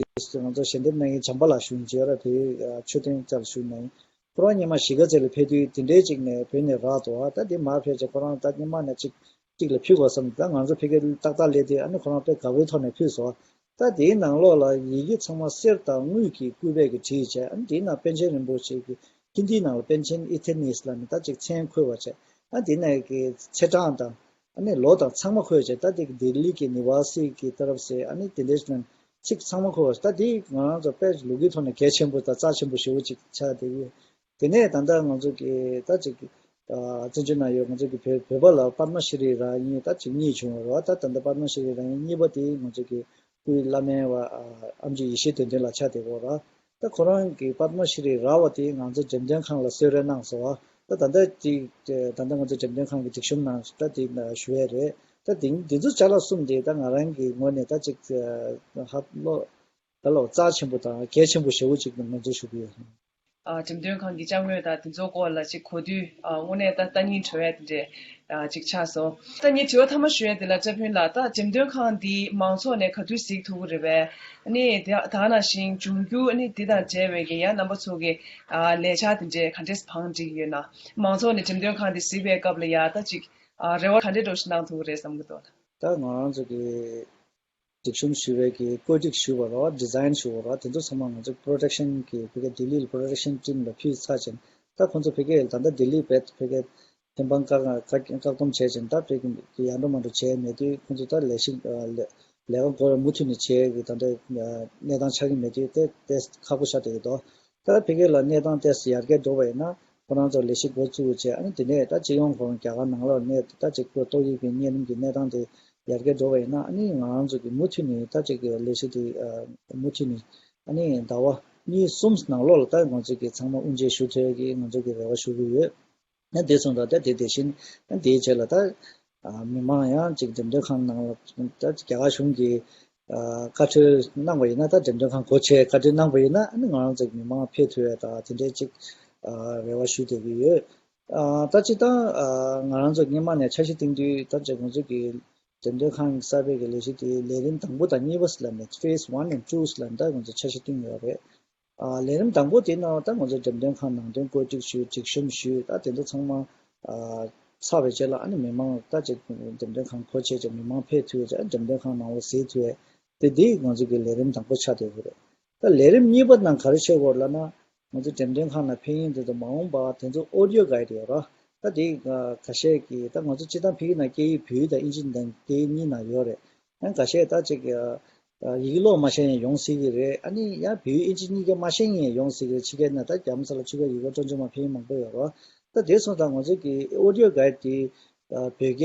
ང་ཚོ་ཞལ་འདེབས་གནང་མཁན་བྱམས་པ་ལགས་ཞུ་ཡིན་བྱས་ར། བལ་ཡུལ་མཆོད་རྟེན་རྩ་ལ་ཞུ་གནང་ཡིན། ཁོ་རང་སྔོན་མ་གཞིས་ཀ་རྩེ་ལ་ཕེབས་དུས་དེ་འདྲའི་ཅིག་ནས་བོད་ནས་རག་འདུག་ད་དེ་མར་ཕེབས་རྗེས་ཁོ་རང་ད་སྔོན་མ་ནས་ཅིག་ཅིག་ལ་ཕུལ་དགོས་བསམ། ད་ང་ཚོ་ཕ་གིར་ཏག་ཏག་སླེབས་དུས་ཨ་ནི་ཁོ་རང་དཔེ་དགའ་བོའི་ཐོག་ནས་ཕུལ་སོང་། ད་དེའི་ནང་ལོགས་ལ་ཡི་གེ་ཚང་མ་གསེར་དང་དངུལ་གྱི་སྐུད་པས་ཀྱི་བྲིས་བྱས། ཨ་ནི་དེའི་ནང་པཎ་ཆེན་རིན་པོ་ཆེ་གི་ཧིན་དིའི་ནང་ལ་པཎ་ཆེན་ཨི་ཐེ་ནིས་ལབ་ནས་ད་ཅིག་མཚན་འཁོད་པ་བྱས། ཨ་དེ་ནས་ཀྱི་ཚེས་གྲངས་དང་ཨ་ནི་ལོ་དང་ཚང་མ་འཁོད་བྱས། ད་དེ་གི་ལྡི་ལི་གི་ནི་ཝ་སི་གི་ཏ་རབ་སེ་ཨ་ནི་དེ་འདྲའི་ནང་ཚིག་ཚང་མ་འཁོད་པ། ད་དེ་ང་རང་ཚོ་དཔེ་ལོ་རྒྱུས་ཐོག་ནས་གལ་ཆེན་པོ་དང་རྩ་ཆེན་པོ་ཞེ་པོ་ཅིག་ཆགས་བསྡད་ཡོད། དེ་ནས་ད་ལྟ་ང་ཚོ་གི་ད་ཅིག་ཨ་བཙན་བྱོལ་ནང་ཡོད་ང་ཚོ་གི་བོད་བོད་པ་ལ་པདྨ་ཤྲི་རི་རང་ཡིན་ད་ཅིག་གཉིས་བྱུང་བ་རེད་བ། ད་ད་ལྟ་པདྨ་ཤྲི་རི་རང་ཡིན་གཉིས་པ་དེ་ང་ཚོ་གི་སྐུའི་བླ་སྨན་བ་ཨ་ཨེམ་ཆི་ཡེ་ཤེས་དོན་ལྡན་ལགས་ཆགས་བསྡད་ཡོད་རེད། ད་ཁོ་རང་གི་པདྨ་ཤྲི་རི་རག་པ་དེ་ང་ཚོ་འགྲེམས་སྟོན་ཁང་ལ་གསོལ་རས་གནང་སོང་བ། ད་ད་ལྟ་དེ་ད་ལྟ་ང་ཚོ་འགྲེམས་སྟོན་ཁང་གི་སྒྲིག་གཤོམ་ནང་ད་དེ་ཞུ་ཡས་རེད། ད་དེ་འདི་ཚོ་ཅ་ལག་གསུམ་དེ་ད་ང་རང་གི་ངོས་ནས་ད་ཅིག་ཧ་ལོ་ད་ལོ་རྩ་ཆེན་པོ་དང་གལ་ཆེན་པོ་ཞེ་པོ་ཅིག་ང་ཚོ་ཞུ་གི་ཡོད། ཨ་འགྲེམས་སྟོན་ཁང་གི་ཅ་དངོས་དང་དེ་ཚོ་སྐོར་ལ་ཅིག་གོ་དུས་ཨ་དངོས་གནས་ད་ལྟ་སྙིང་བྲོ་བའི་དེ་འདྲས་ཨ་ཅིག་ཆགས་སོང་། ད་ངས་དྲི་བ་མཐའ་མ་ཞུ་ཡས་དེ་ལ་བཀྲ་ཕུན་ལགས། ད་འགྲེམས་སྟོན་ཁང་འདི་མང་ཚོགས་ནས་ག་དུས་གཟིགས་ཐུབ་ཀྱི་རེད་པས། ཨ་ནི་དེ་ད་ག་ནང་བཞིན་འབྱུང་འགྱུར་ཨ་ནི་འདི་དང་འབྲེལ་བའི་གི་ཡང་རྣམ་པ་ཚོ་གི་ཨ་ལས་འཆར་དེ་འདྲས་ག་འདྲས་བང་སྒྲིག་ཡོད་ན། མང་ཚོགས་ནས་འགྲེམས་སྟོན་ཁང་འདི་གཟིགས་པའི་སྐབས་ལ་ཡ་ད་ཅིག་ཨ་རེ་བ་ག་འདྲས་འདྲ་ཞིག་གནང་ཐུབ་ཀྱི་རེད་བསམ་གྱི་འདུག་ད་ང་རང་ཚོ་གི་སྒྲིག་གཤོམ་ཞུ་བའི་གི་བཀོད་སྒྲིག་ཞུ་བ་ར་ཌི་ཛའིན་ཞུ་བ་ར་དེ་ཚོ་ཚང་མ་ང་ཚོ་པྲོ་ཌག་ཤན་གི་ཕ་གི་ལྡི་ལི་ལ་པྲོ་ཌག་ཤན་ཊིམ་ལ་ཕུལ་ཚར་ཅིང་ད་ཁོང་ཚོ་ཕ་གི་ད་ལྟ་ལྡི་ལི་བེད་ཕ་གི་ཐེམ་སྤང་བཀག་བཀག་བཀག་སྡོམ་བྱས་ཅིང་ད་ཕ་གི་ཡར་འགྲོ་མར་འགྲོ་བྱས་མེད་དུས་ཁོང་ཚོ་ད་ལས་ཤིག་ལས་ཀ་འགོ་མུ་མཐུད་ནས་བྱས་གི་ད་ལྟ་གནས་སྟངས་ཆགས་ཀྱི་མེད་དུས་དེ་དེ་ཁག་པོ་ཆགས་བསྡད་ཀྱི་འདུག་ད་ཕ་གི་ལ་གནས་སྟངས་ཏོག་ཙམ་ཡར་རྒྱས་འགྲོ་བ་ཡིན་ན་ཁོ་རང་ཚོ་ལས་གཞི་འགོ་བཙུགས་བྱས། ཨ་ནི་དེ་ནས་ད་སྤྱི་ཡོངས་ཁོ་རང་རྒྱ་གར་ནང་ལོགས་ནས་ད་ཅིག་ཏོག་དབྱིབས་ཀྱི་གཉན་རིམས་ཀྱི་གནས་སྟངས་དེ་ཡར་རྒྱས་འགྲོ་བ་ཡིན་ན་ཨ་ནི་ང་རང་ཚོ་གི་མུ་མཐུད་ནས་ད་ཅིག་ལས་གཞི་དེ་མུ་མཐུད་ནས་ཨ་ནི་ཟླ་བ་གཉིས་གསུམ་ནང་ལོགས་ལ་ད་ང་ཚོ་གི་ཚང་མ་དབུ་འབྱེད་ཞུ་ཐུབ་ཡག་གི་ང་ཚོ་གི་རེ་བ་ཞུ་གི་ཡོད། ཡང་དེ་སོང་ཙང་ད་དེ་དེ་བཞིན་ཡང་དེའི་རྗེས་ལ་ད་ཨ་མི་མང་ཡང་ཅིག་འགྲེམས་སྟོན་ཁང་ནང་ལ་ད་རྒྱ་གར་གཞུང་གིས་ཨ་བཀའ་འཁྲོལ་གནང་བ་ཡིན་ན་ད་འགྲེམས་སྟོན་ཁང་སྒོ་ཕྱེ་བཀའ་འཁྲོལ་གནང་བ་ཡིན་ན་ཨ་ནི་ང་རང་ཚོ་མི་མང་ཕེབས་ཐུབ་ཡས་ད་དེ་འདྲའི་ཅིག་ཨ་རེ་བ་ཞུ་བསྡད་ཀྱི་ཡོད། ཨ་ད་སྤྱིར་བཏང་ཨ་ང་རང་ཚོ་སྔོན་མ་ནས་འཆར་གཞི་བཏིང་དུས་ད་ཅིག་ང་ཚོ་གི་འགྲེམས་སྟོན་ཁང་གསར་པའི་གི་ལས་གཞི་དེ་ལས་རིམ་དང་པོ་དང་གཉིས་པ་ལབ་ནས་ཕེ་སི་ཝན་ཨེན་ཌི་ཊུ་ལབ་ནས་ད་ང་ཚོ་འཆར་གཞི་བཏིང་ཡོད་རེད། ཨ་ལས་རིམ་དང་པོ་དེའི་ནང་ད་ང་ཚོ་འགྲེམས་སྟོན་ཁང་ནང་དོན་བཀོད་སྒྲིག་ཞུས་སྒྲིག་གཤོམ་ཞུས་ད་དེ་ཚོ་ཚང་མ་ཨ་ཚར་བའི་རྗེས་ལ་ཨ་ནི་མི་མང་ད་ཅིག་འགྲེམས་སྟོན་ཁང་སྒོ་ཕྱེ་བྱས་མི་མང་ཕེབས་ཐུབ་ཡས་ཅིག་འགྲེམས་སྟོན་ཁང་ནང་ལ་གཟིགས་ཐུབ་ཡས་དེ་དེ་ང་ཚོ་གི་ལས་རིམ་དང་པོ་ཆགས་བསྡད་ཡོད་རེད། ད་ལས་རིམ་གཉིས་པ་ནང་ག་རེ་བྱེད་དགོས་ལབ་ན། ང་ཚོ་འགྲེམས་སྟོན་ཁང་ནང་ཕེབས་མཁན་དེ་ཚོ་མ་འོངས་པ་དེ་ཚོ་ཨོ་ཌི་ཡོ་གྷའིཌ་ཡོད་ར། ད་དེ་ཁ་ཤས་ཀྱིས་ད་ང་ཚོ་སྤྱིར་བཏང་ཕ་གི་ནང་སྐད་ཡིག་བོད་ཡིག་དང་དབྱིན་ཇི་དང་སྐད་ཡིག་གཉིས་ནང་ཡོད་རེད། ཡང་ཁ་ཤས་ད་ཅིག་ཡིག་ཀློག་མ་ཤེས་མཁན་ཡོང་སྲིད་ཀྱི་རེད། ཨ་ནི་ཡང་བོད་ཡིག་དབྱིན་ཇི་གཉིས་ཀ་མ་ཤེས་མཁན་ཡོང་སྲིད་ཀྱི་རེད། ཕྱི་རྒྱལ་ནང་ད་རྒྱ་མོ་ས་ལ་ཆོས་ཁ་ཡིག་ཀ་སྤྲོ་འཆམ་མ་ཕེབས་མཁན་མང་པོ་ཡོད་ར། ད་དེ་སོང་ཙང་ང་ཚོ་གི་ཨོ་ཌི་ཡོ་གྷའིཌ་དེ་བོད་སྐད་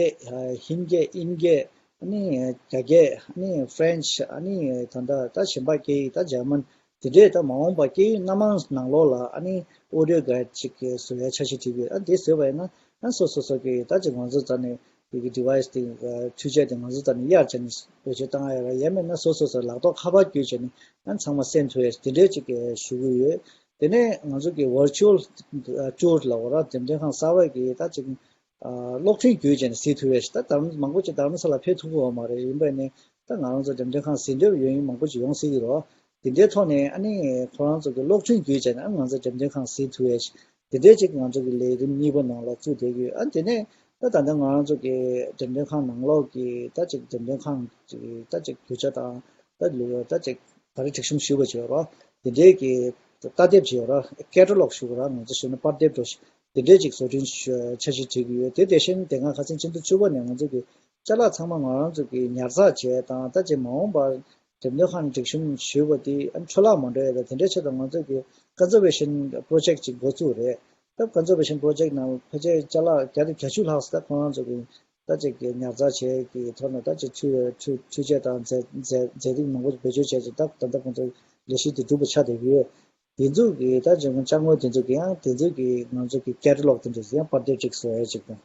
ཧིན་སྐད་དབྱིན་སྐད་ ཨ་ནི་རྒྱ་སྐད། ཨ་ནི་French། ཨ་ནི་ད་ལྟ་ད་གཞན་པ་སྐད་ཡིག་ད་German། དེ་འདྲས་ད་མ་འོངས་པ་སྐད་ཡིག་སྣ་མང་ནང་ལོགས་ལ་ཨ་ནི་audio guide་ཅིག་བཟོ་ཡ་འཆར་གཞི་བྲིས་ཡོད། ཨ་དེ་བཟོས་པ་ཡིན་ན་ཨ་སོ་སོ་སོ་གི་ད་ཅིག་ང་ཚོ་ད་ནི་དེ་གི་device་དེ་འཕྲུལ་ཆས་དེ་ང་ཚོ་ད་ནི་གཡར་བྱས་ནས་བེད་སྤྱོད་བཏང་ཡ་ར། ཡང་མིན་ན་སོ་སོ་སོ་ལག་ཐོག་ཁ་པར་བརྒྱུད་བྱས་ནས་ཨ་ཚང་མ་གསན་ཐུབ་ཡ་དེ་འདྲས་ཅིག་ཞུ་གི་ཡོད། དེ་ནས་ང་ཚོ་གི་virtual tour་ལབ་དགོས་ར། འགྲེམས་སྟོན་ཁང་གསར་པ་གི་ད་ཅིག་གློག་འཕྲིན་བརྒྱུད་བྱས་ནས་གཟིགས་ཐུབ་ཡ་ཞིག་ད་ད་མང་པོ་ཅིག་རྡ་རམ་ས་ལ་ཕེབས་ཐུབ་ཀྱི་ཡོད་མ་རེད། ཡིན་པ་ནི་ད་ང་རང་ཚོ་འགྲེམས་སྟོན་ཁང་གཟིགས་འདོད་ཡོད་མཁན་མང་པོ་ཅིག་ཡོང་སྲིད་ཀྱི་རེད། དེ་འདྲའི་ཐོག་ནས་ཨ་ནི་ཁོ་རང་ཚོ་གི་གློག་འཕྲིན་བརྒྱུད་བྱས་ནས་ཨ་ང་ཚོ་འགྲེམས་སྟོན་ཁང་གཟིགས་ཐུབ་ཡ་ཞིག་དེ་འདྲའི་ཅིག་ང་ཚོ་གི་ལས་རིམ་གཉིས་པ་ནང་ལ་བཙུགས་བསྡད་ཀྱི་ཡོད། ཨ་དེ་ནས་ད་ད་ལྟ་ང་རང་ཚོ་གི་འགྲེམས་སྟོན་ཁང་ནང་ལོགས་ཀྱི་ད་ཅིག་འགྲེམས་སྟོན་ཁང་གི་ད་ཅིག་རྒྱུ་ཆ་དང་ད་ལུ་ད་ཅིག་ག་རེ་སྒྲིག་གཤོམ་ཞུས་པ་ཅིག་ཡོད་ར། དེ་འདྲའི་གི་ལྟ་དེབ་ཅིག་ཡོད་ར། ཀེ་ཊ་ལོག་ཞུ་དགོས་ར། ང་ཚོ་ཞུ་ན་པར་དེབ་འདྲ་ཞིག་དེ་འདྲའི་ཅིག་བཟོ་སྐྲུན་ཞུ་འཆར་གཞི་བྱེད་ཀྱི་ཡོད། དེ་དེ་བཞིན་དེ་སྔ་ཁ་སང་ཕྱི་ཟླ་བཅུ་པ་ནས་ང་ཚོ་གི་ཅ་ལག་ཚང་མ་ང་རང་ཚོ་གི་ཉར་ཚགས་བྱས་དང་ད་ཅིག་མ་འོངས་པར་འགྲེམས་སྟོན་ཁང་ནས་སྒྲིག་གཤོམ་ཞུས་པ་དེ་ཨ་འཕྲོ་བརླག་མ་འགྲོ་ཡ་དང་དེ་འདྲའི་ཆེད་དུ་ང་ཚོ་གི་conservation project་ཅིག་འགོ་བཙུགས་རེད། ད་conservation project་ནང་ཕལ་ཆེར་ཅ་ལག་བརྒྱ་དང་བརྒྱད་ཅུ་ལྷག་ཙམ་ད་ཁོ་རང་ཚོ་གི་ད་ཅིག་གི་ཉར་ཚགས་བྱས་ཀྱི་ཐོག་ནས་ད་ཅིག་འཕྲུལ་འཕྲུལ་འཕྲུལ་ཆས་དང་རྫས་རྫས་རྫས་རིགས་མང་པོ་བེད་སྤྱོད་བྱས་ཀྱི་ད་ད་ལྟ་ཁོང་ཚོ་ལས་གཞི་དེ་གྲུབ་པ་ཆགས་བསྡད་ཀྱི་ཡོད། དེ་ཚོ་གི་ད་ཅིག་ཅ་དངོས་དེ་ཚོ་གི་ཡང་དེ་ཚོ་གི་ང་ཚོ་གི་ཀེ་ཊ་ལོག་དེ་འདྲ་ཡང་པར་དེབ་ཅིག་བཟོ་ཡ་ཅིག་དང་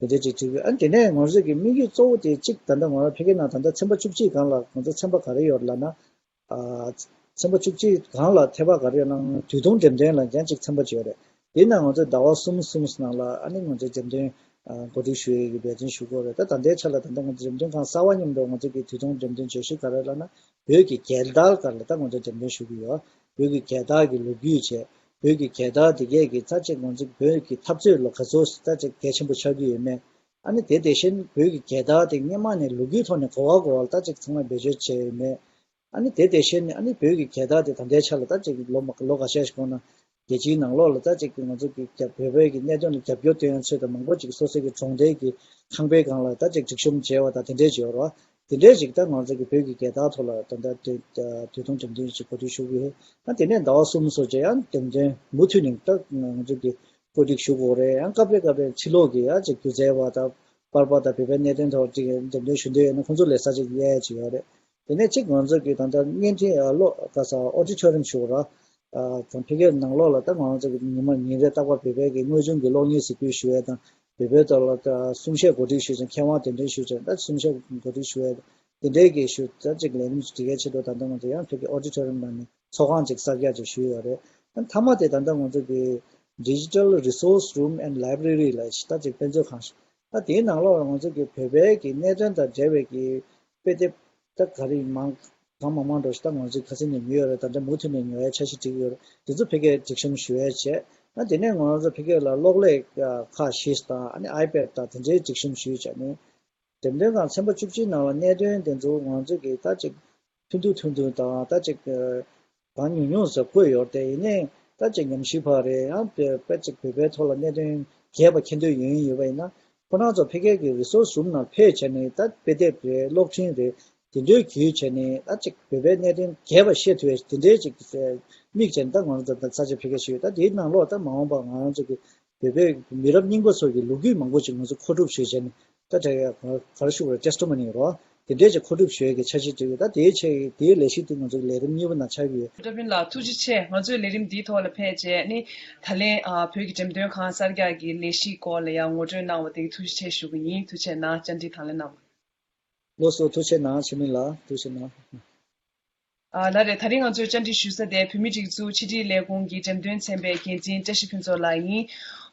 དེ་འདྲ་ཅིག་བྲིས་ཡོད། ཨ་དེ་ནས་ང་ཚོ་གི་དམིགས་ཡུལ་གཙོ་བོ་དེ་གཅིག་ད་ལྟ་ང་རང་ཕ་གི་ནང་ད་ལྟ་ཚན་པ་བཅུ་གཅིག་སྒང་ལ་ང་ཚོ་ཚན་པ་ག་རེ་ཡོད་ལབ་ན། ཨ། ཚན་པ་བཅུ་གཅིག་སྒང་ལ་ཐེ་བ་ག་རེ་ཡོད་ན་དུས་ཐུང་འགྲེམས་སྟོན་ལ་ཡང་གཅིག་ཚན་པ་ཅིག་ཡོད་རེད། དེ་ན་ང་ཚོས་ཟླ་བ་གསུམ་གསུམ་ནང་ལ་ཨ་ནི་ང་ཚོས་འགྲེམས་སྟོན་ཨ་གོ་སྒྲིག་ཞུ་ཡས་ཀྱི་འབད་བརྩོན་ཞུ་དགོས་རེད། ད་ད་ལྟའི་ཆ་ལ་ད་ལྟ་ང་ཚོ་འགྲེམས་སྟོན་ཁང་གསར་བ་མཉམ་དུ་ང་ཚོ་གི་དུས་ཐུང་འགྲེམས་སྟོན་བྱེད་ཤུགས་ག་རེ་ལབ་ན་བོད་ཀྱི་རྒྱལ་དར་སྒང་ལ་ད་ང་ཚོས་འགྲེམས་སྟོན་ཞུ་གི་ཡོད། བོད་ཀྱི་རྒྱལ་དར་གྱི་ལོ་རྒྱུས་བྱས། བོད་ཀྱི་རྒྱལ་དར་དེ་གས་ཀྱི་ད་ཅིག་ང་ཚོ་བོད་ཀྱི་འཐབ་རྩོད་ལ་ག་ཚོད་ད་ཅིག་གལ་ཆེན་པོ་ཆགས་ཀྱི་ཡོད་མེད། ཨ་ནི་དེ་དེ་བཞིན་བོད་ཀྱི་རྒྱལ་དར་དེ་སྔོན་མ་ནས་ལོ་རྒྱུས་ཐོག་ནས་གོ་བ་གོ་བ་ལ་ད་ཅིག་ཚང་མས་བེད་སྤྱོད་བྱས་ཡོད་མེད། ཨ་ནི་དེ་དེ་བཞིན་ཨ་ནི་བོད་ཀྱི་རྒྱལ་དར་དེ་ད་ལྟའི་ཆ་ལ་ད་ཅིག་ལོ་མ་ལོ་འགའ་ཤས་ཤིག་གོང་ན་རྒྱལ་སྤྱིའི་ནང་ལོགས་ལ་ད་ཅིག་ང་ཚོ་གི་རྒྱ་བོད་པའི་གི་གནད་དོན་ལ་རྒྱབ་སྐྱོར་སྟོན་ཡ་ཆེད་དུ་མང་པོ་ཅིག་སོ་སོའི་གི་གྲོང་རྡལ་གྱི་ཁང་པའི་སྒང་ལ་ད་ཅིག་སྒྲིག་གཤོམ་བྱས་པ་དང་དེ་འདྲས་ཅིག་ཡོད་རེད་བ། དེ་འདྲས་ཅིག་ད་ང་ཚོ་གི་བོད་ཀྱི་རྒྱལ་དར་ཐོག་ལ་ད་ལྟ་དུས་དུས་ཐུང་འགྲེམས་སྟོན་ཅིག་གོ་སྒྲིག་ཞུ་གི་ཡོད། ད་དེ་ནས་ཟླ་བ་གསུམ་སོགས་ཅིག་ཡང་འགྲེམས་སྟོན་མུ་མཐུད་ནས་ད་ང་ཚོ་གི་བཀོད་སྒྲིག་ཞུ་དགོས་རེད། ཡང་སྐབས་རེ་སྐབས་རེ་ཕྱི་ལོགས་ཀྱི་ཡང་ཅིག་སྒྱུ་རྩལ་བ་དང་པར་པ་དང་བོད་པའི་གནད་དོན་ཐོག་ཅིག་འགྲེམས་སྟོན་ཞུ་འདོད་ཡོད་ན་ཁོང་ཚོ་ལ་ས་ཅིག་གཡར་ཡ་ཅིག་ཡོད་རེད། དེ་ནས་གཅིག་ང་ཚོ་གི་ད་ལྟ་བརྙན་འཕྲིན་ཨ་གློག་ག་ས་auditorium་ཞུ་ར། ཨ་དང་ཕ་གིའི་ནང་ལོགས་ལ་ད་ང་ཚོ་གི་ཉི་མ་ཉིན་རེ་རྟག་པར་བོད་པའི་གི་དངོས་བྱུང་གི་གློག་བརྙན་གཟིགས་འབུལ་ཞུ་ཡས་དང་བོད་པའི་ཐོག་ལ་ད་གསུང་བཤད་གོ་སྒྲིག་ཞུ་ཅིང་མཁས་དབང་གདན་འདྲེན་ཞུ་ཅིང་ད་གསུང་བཤད་གོ་སྒྲིག་ཞུ་ཡས་དེ་འདྲའི་གི་ཞུ་ད་ཅིག་ལས་རིམ་ཞིག་སྒྲིག་ཡས་ཆེད་དུ་ད་ལྟ་ང་ཚོ་ཡང་ཕ་གི་auditorium་ནང་ནས་ཚོགས་ཁང་ཅིག་གསར་རྒྱག་ཅིག་ཞུས་ཡོད་རེད། ད་མཐའ་མ་དེ་ད་ལྟ་ང་ཚོ་གི་Digital Resource Room and Library་ལ་ཞིག་ད་ཅིག་དཔེ་མཛོད་ཁང་ཞིག་ད་དེའི་ནང་ལོགས་ལ་ང་ཚོ་གི་བོད་པའི་གི་གནད་དོན་དང་འབྲེལ་བའི་གི་དཔེ་དེབ་ད་ག་རེ་མང་གང་མང་མང་འགྲོ་ཞིག་ད་ང་ཚོས་ཁ་སང་ནས་ཉོས་ཡོད་རེད། ད་ལྟ་མུ་མཐུད་ནས་ཉོ་ཡའི་འཆར་གཞི་བསྒྲིགས་ཡོད་རེད། དེ་ཚོ་ཕ་གིར་སྒྲིག་གཤོམ་ཞུ་ཡས་བྱས། ད་དེ་ནས་ང་རང་ཚོ་ཕ་གི་ལ་གློག་ཀླད་ཁག་བཞི་དང་ཨ་ནི་iPad་དང་དེ་འདྲའི་སྒྲིག་གཤོམ་ཞུས་བྱས་ནས། འགྲེམས་སྟོན་ཁང་ཚན་པ་བཅུ་གཅིག་ནང་ལ་གནད་དོན་དེ་ཚོ་ང་ཚོ་གིས་ད་ཅིག་ཐུང་ཐུང་ཐུང་ཐུང་དང་ད་ཅིག་གང་ཉུང་ཉུང་ཟབ་བཀོད་ཡོད་དེ་ཡིན་ནའི་ད་ཅིག་ཉམས་ཞིབ་པ་རེད། ཡང་དཔེ་དཔེ་ཅིག་བོད་པའི་ཐོག་ལ་གནད་དོན་རྒྱས་པ་མཁྱེན་འདོད་ཡོད་ཡིན་ཡོད་པ་ཡིན་ན་ཁོ་རང་ཚོ་ཕ་གི་གི་Resource Room་ནང་ཕེབས་བྱས་ནས་ད་དཔེ་དེབ་རེད་གློག་འཕྲིན་རེད་དེ་འདྲའི་བརྒྱུད་བྱས་ནས་ད་ཅིག་བོད་པའི་གནད་དོན་རྒྱས་པ་ཤེས་ཐུབ་ཡ་དེ་འདྲའི་ཅིག་དམིགས་བྱས་ནས་ད་ང་རང་ཚོ་ད་ས་ཆ་ཕ་གིར་ཞུས་ཡོད། ད་དེའི་ནང་ལོགས་ད་མ་འོངས་པ་ང་རང་ཚོ་གི་བོད་པའི་མི་རབས་རྙིང་པ་ཚོ་གི་ལོ་རྒྱུས་མང་པོ་ཅིག་ང་ཚོ་མཁོ་སྒྲུབ་ཞུས་བྱས་ནས་ད་དེ་ག་རེ་ཞུ་དགོས་རེད། Testimony་རོ། དེ་འདྲས་ཅིག་མཁོ་སྒྲུབ་ཞུ་ཡས་ཀྱི་འཆར་གཞི་བྲིས་ཡོད། ད་དེའི་ཆེད་དེའི་ལས་གཞི་དེ་ང་ཚོ་གི་ལས་རིམ་གཉིས་པ་ནང་ཆགས་ཀྱི་ཡོད། ཀྲོ་པིན་ལགས་ཐུགས་རྗེ་ཆེ། ང་ཚོའི་ལས་རིམ་འདིའི་ཐོག་ལ་ཕེབས་བྱས་ནི་ད་ལན་ཨ་བོད་ཀྱི་འགྲེམས་སྟོན་ཁང་གསར་རྒྱག་གི་ལས་གཞིའི་སྐོར་ལ་ཡང་ངོ་སྤྲོད་གནང་བ་དེ་གི་ཐུགས་རྗེ་ཆེ་ཞུ་གི་ཡིན། ཐུགས་རྗེ་གནང་། བཅར་འདྲི་དང་ལེན་གནང་བ། ལགས་སོ་ཐུགས་རྗེ་གནང་། འཆི་མེད་ལགས་ཐུགས་རྗེ་གནང་། ཨ་ལགས་རེད། ད་རིང་ང་ཚོས་བཅར་འདྲི་ཞུ་ས་དེ་བོད་མིའི་སྒྲིག་འཛུགས་ཕྱི་དྲིལ་ལས་ཁུངས་ཀྱི་འགྲེམས་སྟོན་ཚན་པའི་འགན་འཛིན་བཀྲ་ཤིས་ཕུན་ཚོགས་ལགས་ཡིན།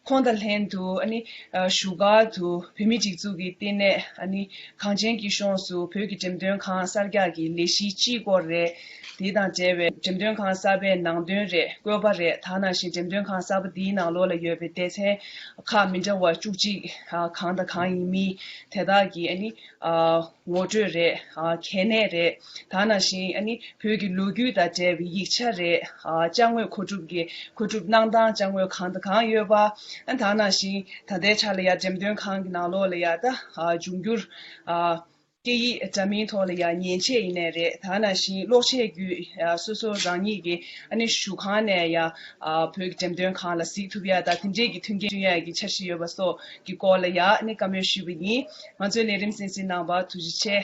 ཁོང་དང་ལྷན་དུ་ཨ་ནི་ཨ་བཞུགས་སྒར་དུ་བོད་མིའི་སྒྲིག་འཛུགས་ཀྱི་ལྟེ་གནས་ཨ་ནི་གངས་ཅན་གྱི་གཤོངས་སུ་བོད་ཀྱི་འགྲེམས་སྟོན་ཁང་གསར་རྒྱག་གི་ལས་གཞི་ཅིའི་སྐོར་རེད། དེ་དང་འབྲེལ་བའི་འགྲེམས་སྟོན་ཁང་གསར་པའི་ནང་དོན་རེད། བཀོད་པ་རེད། ད་ནང་བཞིན་འགྲེམས་སྟོན་ཁང་གསར་པ་འདིའི་ནང་ལོགས་ལ་ཡོད་པའི་སྡེ་ཚན་ཁག་མི་འདྲ་བ་བཅུ་གཅིག་ཨ་གང་དང་གང་ཡིན་མིན་དེ་དག་གི་ཨ་ནི་ཨ་ངོ་སྤྲོད་རེད། ཨ་གལ་གནད་རེད། ད་ནང་བཞིན་ཨ་ནི་བོད་ཀྱི་ལོ་རྒྱུས་དང་འབྲེལ་བའི་ཡིག་ཆ་རེད། ཨ་ཅ་དངོས་མཁོ་སྒྲུབ་ཀྱི་མཁོ་སྒྲུབ་གནང་སྟངས་ཅ་དངོས་གང་དང་གང་ཡོད་པ། ཨ་ད་ནང་བཞིན་ད་ལྟའི་ཆ་ལ་ཡ་འགྲེམས་སྟོན་ཁང་གི་ནང་ལོགས་ལ་ཡ་ད་ཨ་འབྱུང་འགྱུར་ཨ་ སྐད་ཡིག་འདྲ་མིན་ཐོག་ལ་ཡང་ཉན་ཆས་ཡིན་ནའི་རེད། ད་ནང་བཞིན་གློག་ཆས་བརྒྱུད་ཡ་སོ་སོ་རང་ཉིད་ཀྱི་ཨ་ནི་བཞུགས་ཁང་ནས་ཡ་ཨ་བོད་ཀྱི་འགྲེམས་སྟོན་ཁང་ལ་གཟིགས་ཐུབ་ཡ་དང་དེ་འདྲས་ཀྱི་མཐུན་རྐྱེན་བསྐྲུན་ཡ་གི་འཆར་གཞི་ཡོད་པ་སོགས་ཀྱི་སྐོར་ལ་ཡ་ཨ་ནི་བཀའ་མོལ་ཞུས་པ་ཡིན། ང་ཚོའི་ལས་རིམ་གསན་གཟིགས་གནང་བར་ཐུགས་རྗེ་ཆེ།